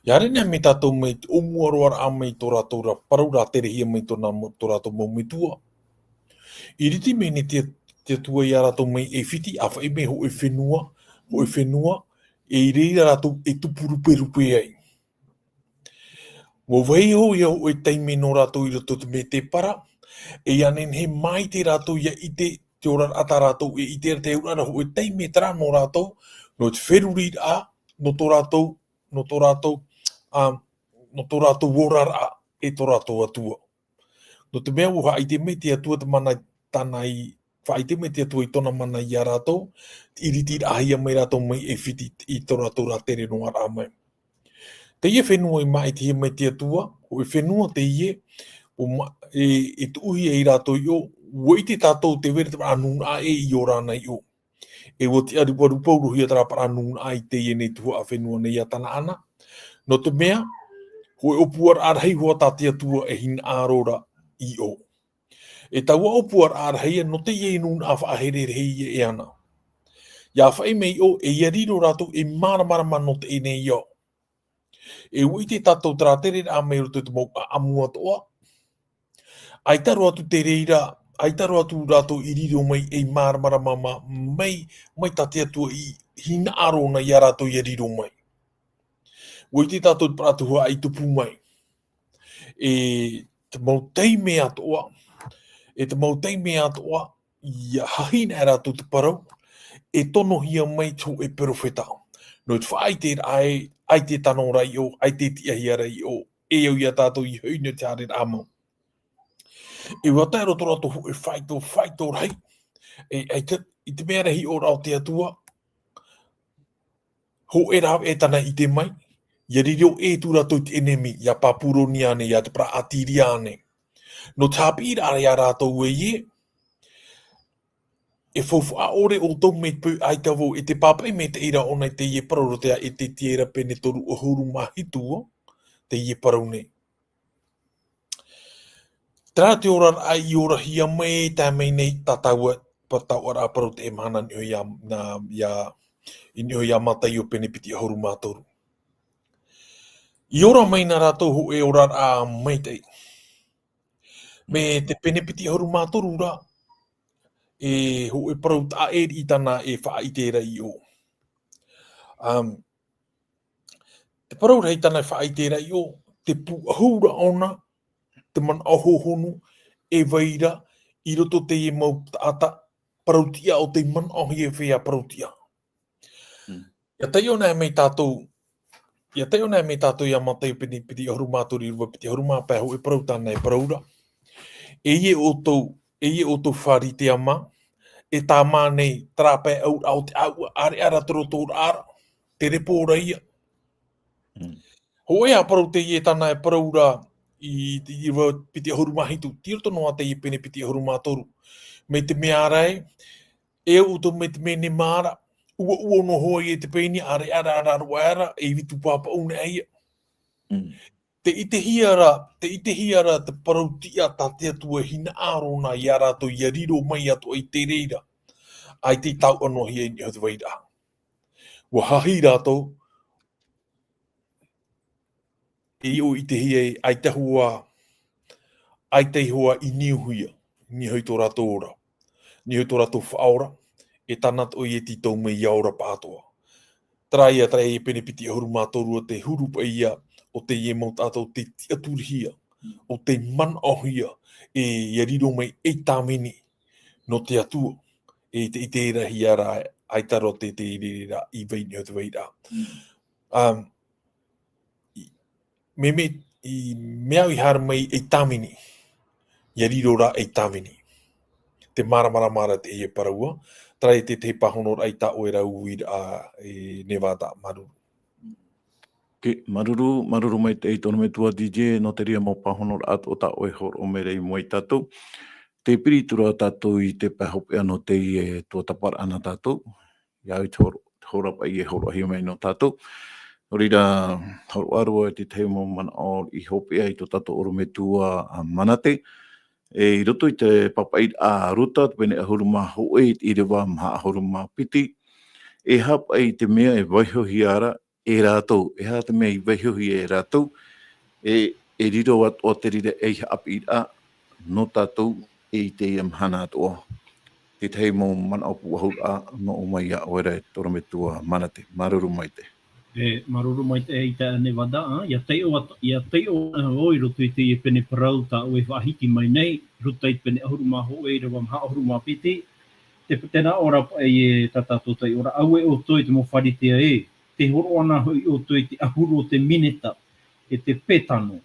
ʻIa haere nei mai tātou mai te ʻōmuaraʻa mai tō rātou ra parau ra terehia mai tōna, tō rātou mau metua. I rite mai nei te, te Atua ia rātou mai ʻAifiti, ʻa faʻi mai hōʻē fenua, hōʻē fenua, e i reira rātou e tupu ruperupe ai. ʻUa vaiiho ia hōʻē taime nō rātou i roto i te mētēpara, e ʻia nehenehe maitaʻi rātou ʻia ʻite te oraraʻa tā rātou e ʻite ra te auraʻa ra hōʻē taime terā nō rātou, nō te feruriraʻa, nō tō rātou, nō tō rātou, ā, nō tō rātou oraraʻa. e tō rātou Atua. Nō te mea, ʻua faʻaʻite mai te Atua te mana, tāna i, faʻaʻite mai te Atua i tōna mana iā rātou, te ʻiritiraʻahia mai rātou mai ʻĒfiti i tō rātou rātere noa raʻa mai. Teie fenua i māʻitihia mai te Atua, hōʻē fenua teie, ʻua ma-, e, e tuʻuhia e rātou i ʻō, ʻua ʻite tātou tē vai ra te faʻanūnaʻa ʻē i ora na i ʻō. E ʻua tiʻaruparuparuhia terā faʻanūnaʻa i teie nei tuhaʻa fenua nei a Tanaana. Nō te mea, hōʻē ʻōpuaraʻa rahi hoʻi tā te Atua e hinaʻaro ra i ʻō. E taua ʻōpuaraʻa rahi ïa, nō teie nūnaʻa faʻaherehere ïa e ana. ʻIa faʻi mai i ʻō, e ʻia riro rātou ei māramarama nō teie nei ao. E ʻua ʻite tātou te rātere raʻa mai roto i te mau ʻaʻamu atoʻa. ʻAita roa atu te reira, ʻaita roa atu rātou i riro mai ei māramarama ma-, mai, mai tā te Atua i hinaʻaro na iā rātou ʻia riro mai. ʻUa ʻite tātou te parau tuhaʻa i tupu mai. E te mau taime atoʻa, e te mau taime atoʻa, ʻia hahi na e rātou te parau, e tonohia mai te hōʻē perofeta. Nō te faʻaʻite raʻa ē, ʻaita e tano ra i ʻō, ʻaita e tiʻahia ra i ʻō, e au iā tātou i hoʻi nō te haereraʻa mau. E ʻua tae roto rātou hōʻē faito, faito rahi, e, e te, i te mea rahi ʻō ra o te Atua, hōʻē rāveʻa tāna i ʻite mai, ʻia riro ʻē atu rātou i te ʻenemi, iā Papuronia nei, iā te parau Atiria nei. Nō te haʻapiʻiraʻa iā rātou ē, e faufaʻa ʻore ʻoutou mai te peu ʻaita vau, e tē pāpaʻi mai te reira ʻōna i teie parau roto ia Ezekiela pene toru ʻahuru mā hitu, teie parau nei. Terā te oraraʻa i orahia mai, tae mai nei tā tāua, tā tāua ra parau teie mahana i niʻa iā, nā, iā, i niʻa iā Mataio pene piti ʻahuru mā toru. I ora mai na rātou hōʻē oraraʻa maitaʻi. Mai te pene piti ʻahuru mā toru ra, e hōʻē parau taʻa ʻē riʻi tāna e faʻaʻite ra i ʻō. Um, Te parau rahi tāna e faʻaʻite ra i ʻō, te pūʻohu ra ʻōna, te manaʻo hohonu, e vai ra, i roto teie mau taʻata, parau tiʻa ʻo tei manaʻohia e feiā parau tiʻa. Mm. ʻIa taiʻo na mai tātou, ʻia taiʻo na mai tātou iā Mataio pene piti ʻahuru mā toru ʻīrava piti ʻahuru mā pae hōʻē parau tāna e parau ra. E ʻia ʻoutou, e ʻia ʻoutou Pharisea mā, e tāmā nei, terā pae ʻauraʻa o te ʻāuʻa, ʻāreʻa ra te roto ra, te repo ra ïa. Mm. Hōʻē ā parau teie tāna e parau ra i, i ʻīrava piti ʻahuru mā hitu, tei roto noa teie pene piti ʻahuru mā toru. Mai te mea ra ē, e au ʻoutou mai te mea nei mā ra, ʻuaʻua noa hoʻi e te pēni, ʻāreʻa ra, ʻāreʻa ra, e vitu pāpaʻu na ïa. Mm. Tē ʻitehia ra, tē ʻitehia ra te parau tiʻa tā te Atua e hinaʻaro na iā rātou ʻia riro mai atoʻa i te reira. ʻAita i tauʻa noa hia i niʻa i te vairaʻa. ʻUa hahi rātou, e ʻite hoʻi, ʻaita hoʻi, ʻaita hoʻi i niuhia, niuhi tō rātou ora. Niuhi tō rātou faʻaora, e tāna atoʻa ïa e tītau mai ʻia ora pāʻatoʻa. Terā ïa, terā ïa pene piti ʻahuru mā toru te huru paʻi ïa o teie mau taʻata tei tiʻaturihia, ʻo tei manaʻohia, e, ʻia riro mai ei tāvini nō te Atua, e tē ʻite ra hia ra, ʻaita roa te, te reira i vai i niʻa i te vairaʻa. Mm. Um, i, mea, mea, i mea au i haere mai ei tāvini, ʻia riro ra ei tāvini. Te māramarama ra teie parau ā, terā ïa te, te pāhonoraʻa tā ʻoe ra uiraʻa, e Nevada, māuruuru. Ke, māuruuru, māuruuru maitaʻi tō ʻorometua D J, nō te reira mau pāhonoraʻa atoʻa tā ʻoe e hōroʻa mai ra i mua ia tātou. Tē piri atu ra tātou i te pae hopeʻa nō teie tuatāpaparaʻa nā tātou. ʻIa au i te horo-, te hora paʻi e hōroʻahia mai nō tātou. Nō reira, hōroʻa roa i te tahi mau manaʻo i hopeʻa i tō tātou ʻorometua a Manate. E, i roto i te pāpaʻiraʻa a Ruta, te pene ʻahuru mā hōʻē i te ʻīrava maha ʻahuru mā piti. E aha paʻi te mea e vaihohia ra e rātou, e aha te mea i vaihohia e rātou, e, e riro atoʻa te reira ei haʻapiʻiraʻa nō tātou i teie mahana atoʻa. Te tahi mau manaʻo pūʻohuraʻa nō ʻō mai iā ʻoe ra e tō ʻorometua Manate. Māuruuru maitaʻi. E, māuruuru maitaʻi e Nevada, ā, ʻia taiʻo at-, ʻia taiʻo, ā, ʻoe i roto i teie pene parau tā ʻoe e faʻahiti mai nei, Ruta i te pene ʻahuru mā hōʻē ʻīrava maha ʻahuru mā piti, te, tē nā ʻō ra paʻi e tā tātou taiʻoraʻa, auē ʻoutou e te mau Pharisea ē, tē hōroʻa na hoʻi ʻoutou i te ʻahuru o te mineta, e te pētano.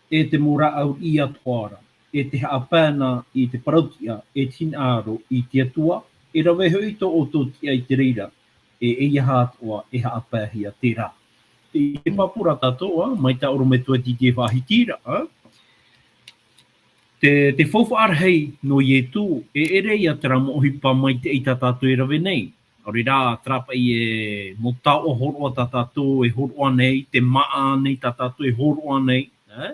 e te mau rāʻau ʻī atoʻa ra, e te haʻapae na i te parau-tiʻa, e te hinaʻaro i te Atua, e rave hoʻi tō ʻoutou tiʻa i te reira, e, e ʻeiaha atoʻa e haʻapaehia terā. Te, te pāpū ra tātou, ā, mai tā ʻorometua Tite e faʻahiti ra, ā. Te, te faufaʻa rahi nō Ietu, e ʻere ia terā mau ʻohipa maitaʻi tā tātou e rave nei. ʻAore rā, terā paʻi e mau taoʻa hōroʻa tā tātou e hōroʻa nei, te māʻa nei tā tātou e hōroʻa nei, ā?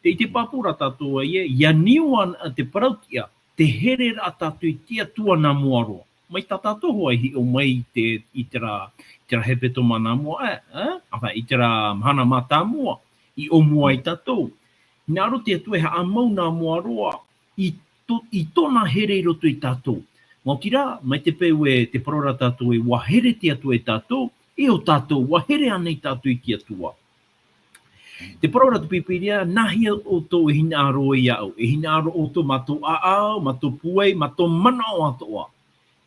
Te, i te pāpū ra tātou ē, ʻia niu ana te parau-tiʻa, te here ra tātou i te Atua nā mua roa. Mai tā tātou hoʻi i hiʻo mai i te, i terā, terā hepetoma nā mua, ā, ā? Enfin, i terā mahana mātāmua, i ʻōmua ai tātou. Hinaʻaro te Atua e haʻamau nā mua roa, i tō, i tōna here i roto ia tātou. Maoti rā, mai te peu e te parau ra tātou ē ʻua here te Atua ia tātou, e ʻo tātou, ʻua here ānei tātou i te Atua? Te parau ra te Pīpīria, nāhea ʻoutou e hinaʻaro iāʻu, e hinaʻaro ʻoutou mā tō ʻāʻau, mā tō pūai, mā tō manaʻo atoʻa.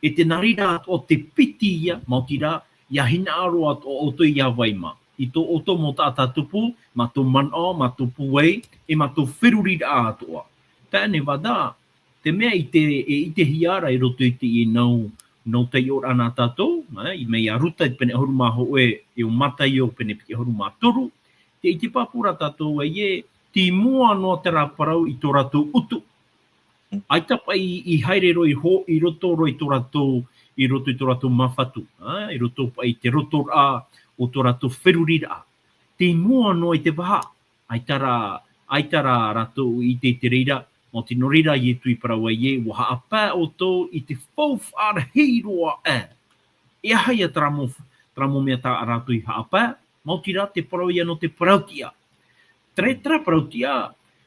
E tē nā reira atoʻa te piti ia, maoti rā, ʻia hinaʻaro atoʻa ʻoutou iā vai mā. I tō ʻoutou mau taʻata tupu, mā tō manaʻo, mā tō pūai, e mā tō feruriraʻa atoʻa. Taeaʻe Nevada, te mea i te, e ʻitehia ra i roto i te, i nau, nau taiʻoraʻa nā tātou, ā, i, mai iā Ruta i te pene ʻahuru mā hōʻē, e ʻo Mataio pene piti ʻahuru mā toru, te, i te pāpū ra tātou ē, tei mua noa terā parau i tō rātou ʻutu. ʻAita paʻi i, i haere roa i ho-, i roto roa i tō rātou, i roto i tō rātou māfatu, ā, i roto paʻi i te rotoraʻa o tō rātou feruriraʻa. Tei mua noa i te vaha, ʻaita rā, ʻaita rā rātou i ʻite i te reira, maoti nō reira Ietu i parau ai ē, ʻua haʻapae ʻoutou i te faufaʻa rahi roa aʻe. E aha ia terā mau, terā mau mea tā rātou i haʻapae, maoti rā te parau ia nō te parau-tiʻa. Terā, terā parau-tiʻa,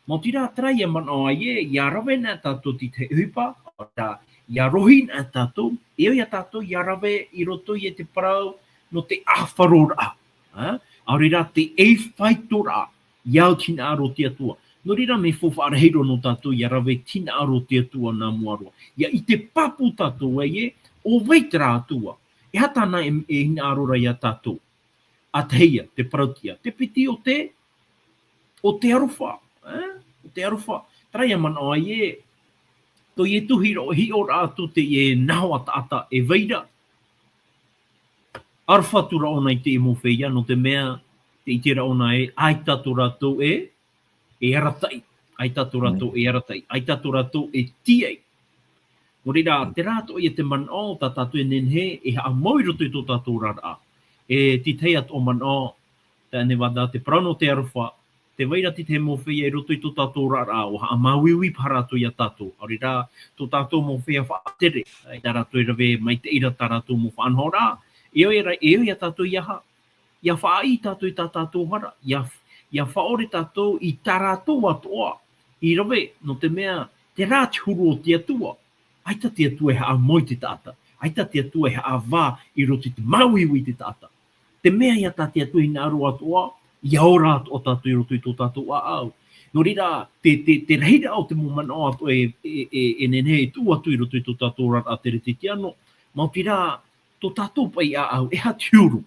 maoti rā terā ʻia manaʻo ai ē, ʻia rave na tātou i te tahi ʻohipa, ʻaore rā, ʻia rohi na tātou, e ʻo ia tātou ʻia rave i roto ia te parau nō te ʻāfaroraʻa. Ā? ʻAore rā te ʻeifaitoraʻa, ʻia au te hinaʻaro o te Atua. Nō reira mea faufaʻa rahi roa nō tātou ʻia rave te hinaʻaro o te Atua nā mua roa. ʻIa ʻite pāpū tātou ai ē, ʻo vai terā Atua. E aha tāna e, e hinaʻaro ra ia tātou. ʻA tahi ia, te parau-tiʻa. Te piti ʻo te, ʻo te aroha, ā? ʻO te aroha. Terā ʻia manaʻo ai ē, tō Ietu hiʻo, hiʻoraʻa atu teie nahoʻa taʻata e vai ra. Aroha atu ra ʻōna i te mau feiā, nō te mea, tē ʻite ra ʻōna ē, ʻaita tō rātou e, e arataʻi. ʻAita tō rātou e arataʻi. ʻAita tō rātou e tīaʻi. Nō reira, terā atoʻa ia te manaʻo, tā tātou e nehenehe, e haʻamau i roto i tō tātou oraraʻa. E te tahi atoʻa manaʻo, taeaʻe Nevada, te parau nō te aroha, tē vai ra te tahi mau feiā i roto i tō tātou oraraʻa, ʻua haʻamāuiui paha rātou ia tātou. ʻAore rā, tō tātou mau feiā faʻatere, ʻaita rātou e rave maitaʻi ra tā rātou mau faʻanahoraʻa, e ʻo ia ra, e ʻo ia tātou ia aha, ʻia faʻaʻī tātou i tā tātou hara, ʻia, ʻia faʻaʻore tātou i tā rātou atoʻa i rave, nō te mea, terā te huru o te Atua, ʻaita te Atua e haʻamau i te taʻata, ʻaita te Atua e haʻavā i roto i te māuiui i te taʻata. Te mea ia tā te Atua e hinaʻaro atoʻa, ʻia ora atoʻa tātou i roto i tō tātou ʻāʻau. Nō reira, te, te, te rahiraʻa o te mau manaʻo atoʻa e, e, e, e nehenehe e tuʻu atu i roto i tō tātou oraraʻa teretetiano, maoti rā, tō tātou paʻi ʻāʻau, e aha te huru.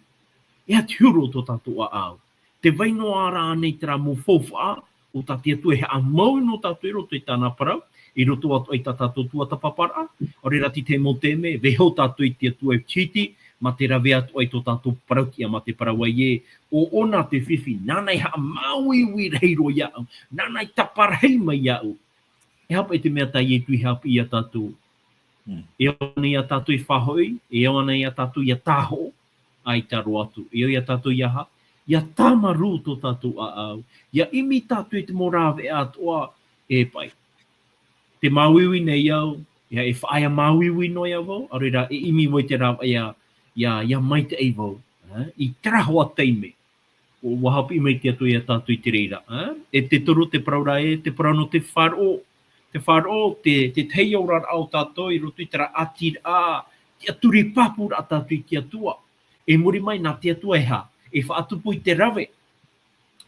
E aha te huru o tō tātou ʻāʻau. Tē vai noa ra ānei terā mau faufaʻa, ʻo tā te Atua e haʻamau nō tātou i roto i tāna parau, i roto atoʻa i tā tātou tuatāpaparaʻa, ʻaore rā te tahi mau taime, vaiiho tātou i te Atua e piti, mā te rave atoʻa i tō tātou parau-tiʻa, mā te parau ai ē, ʻo ʻōna te fifi, nāna e haʻamāuiui rahi roa iāʻu, nāna e tāparahi mai iāʻu. E aha paʻi te mea tā Ietu i haʻapiʻi ia tātou. Mm. E ʻo ānei ia tātou e faʻahoʻi, e ʻo ānei ia tātou ʻia tāhoʻo, ʻaita roa atu. E ʻo ia tātou ia aha, ʻia tāmarū tō tātou ʻāʻau, ʻia ʻimi tātou i te mau rāveʻa atoʻa, e paʻi. Tē māuiui nei au, ʻia e faʻaea māuiui noa ia vau, ʻaore rā e ʻimi vau i te rāveʻa ʻia, ʻia, ʻia maitaʻi vau, ā, i terā hoʻi taime. ʻUa haʻapiʻi mai te Atua ia tātou i te reira, ā? E te toru te parau ra ē, te parau nō te faʻaroʻo. Te faʻaroʻo, te, te tahi oraraʻa o tātou i roto i terā ʻātiraʻa, tiʻaturi pāpūraʻa tātou i te Atua. E muri mai nā te Atua e aha, e faʻatupu i te rave,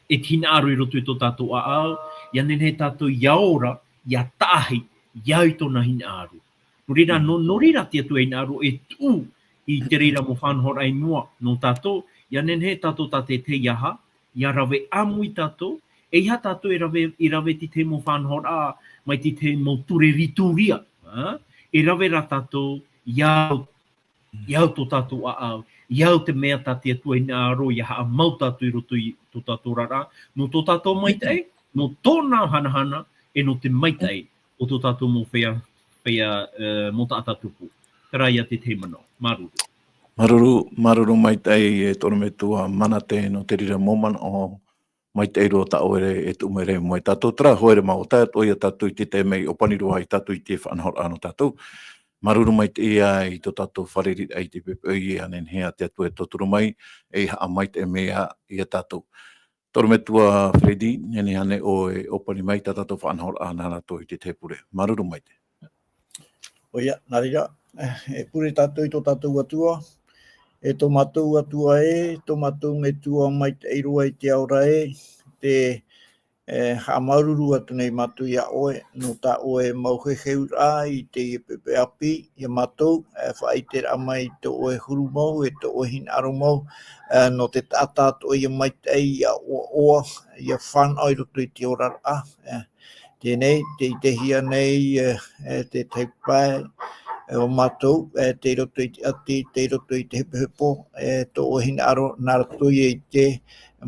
e te hinaʻaro i roto i tō tātou ʻāʻau, ʻia nehenehe tātou ʻia ora, ʻia taʻahi, ʻia au i tōna hinaʻaro. Nō reira, nō, nō reira te Atua e hinaʻaro e tuʻu i te reira mau faʻanahoraʻa i mua nō tātou, ʻia nehenehe tātou tātaʻitahi ʻia aha, ʻia rave ʻāmui tātou, E aha tātou e rave, i rave i te mau faʻanahoraʻa, mai te mau ture rituria, ā? E rave rā tātou i au, i au tō tātou ʻāʻau, i au te mea tā te Atua hinaʻaro, ʻia haʻamau tātou i roto i tō tātou oraraʻa, nō tō tātou maitaʻi, nō tōna hanahana, e nō te maitaʻi o tō tātou mau feiā, feiā, ā, mau taʻata tupu. Terā ia te tahi manaʻo. Māuruuru. Māuruuru, māuruuru maitaʻi e te ʻorometua Manate nō te reira mau manaʻo maitaʻi roa tā ʻoe e tuʻu mai ra i mua ia tātou. Terā, haere mau, tae atu ia tātou i te taime i ʻōpani roa ai tātou i te faʻanahoraʻa nō tātou. Māuruuru maitaʻi ia i tō tātou fārereiraʻa i te pepe ʻoia, ʻia nehenehe ā te Atua e tauturu mai, e haʻamaitaʻi mai ia, ia tātou. Te ʻorometua Freddy, nehenehe ānei ʻoe e ʻōpani mai tā tātou faʻanahoraʻa nā rātou i te tahi pure. Māuruuru maitaʻi. ʻOia, nā reira, e pure tātou i tō tātou Atua, e tō mātou Atua ē, tō mātou Metua maitaʻi roa i te ao ra ē, te, e, haʻamāuruuru atu nei mātou ia ʻoe, nō tā ʻoe mau heheuraʻa i teie pepe ʻāpī, ia mātou, e, faʻaʻiteraʻa mai i tō ʻoe huru mau, e tō ʻoe hinaʻaro mau, e, nō te taʻata atoʻa ia maitaʻi, ia ʻoaʻoa, ia fānaʻo i roto i te oraraʻa, e, Teie nei, tē ʻitehia nei, e, e, te tahi pae, e, o mātou, e, tei roto i te ʻati, tei roto i te hepohepo, e, tō ʻoe hinaʻaro, nā roto ia i te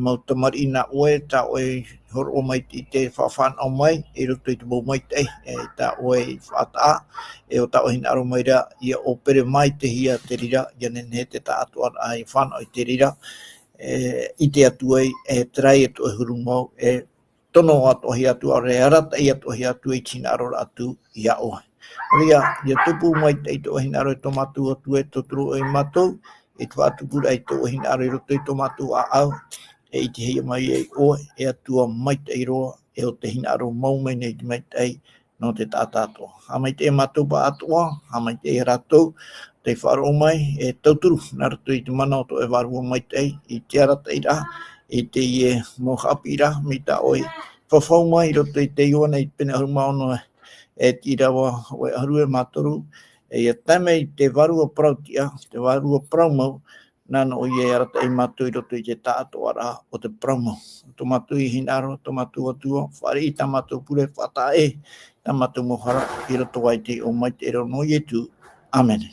mau tamariʻi nā ʻoe, tā ʻoe i hōroʻa mai i te faʻafānaʻo mai, i roto i te mau maitaʻi, e, tā ʻoe i faʻataʻa, e, ʻo tā ʻoe hinaʻaro mai ra, ʻia ʻōpere maitaʻihia te reira, ʻia nehenehe te taʻatoʻaraʻa, ʻia fānaʻo i te reira, e, ʻite atu ai, e, terā ia tō ʻoe huru mau, e, tono atoʻahia atu, ʻaore rā, arataʻi atoʻahia atu i te hinaʻaro ra atu ia ʻoe. ʻAore ia, ʻia tupu maitaʻi tō ʻoe hinaʻaro e tō mātou Atua e tauturu ʻoe ia mātou, i te faʻatupuraʻa i tō ʻoe hinaʻaro i roto i tō mātou ʻāʻau, e ʻitehia mai ai ʻoe, e Atua maitaʻi roa, e ʻo te hinaʻaro mau mai nei te maitaʻi, nō te taʻata atoʻa. Haʻamaitaʻi mātou pāʻatoʻa, haʻamaitaʻi ia rātou, tei faʻaroʻo mai, e tauturu, nā roto i te mana o tō ʻoe Vārua maitaʻi, i te arataʻiraʻa, i teie mau haʻapiʻiraʻa, mai tā ʻoe i fafau mai i roto i te Ioane i te pene ʻahuru mā ono, e te ʻīrava ʻahuru e mā toru, e ʻia tae mai te Vārua parau tiʻa, te Vārua parau mau, nāna ʻoia e arataʻi mātou i roto i te taʻatoʻaraʻa o te parau mau. Tō mātou ia hinaʻaro, tō mātou Atua, fāriʻi tā mātou pure, faʻataʻa ʻē tā mātou mau hara, i roto aʻe i te iʻoa maitaʻi roa nō Ietu. ʻĀmene.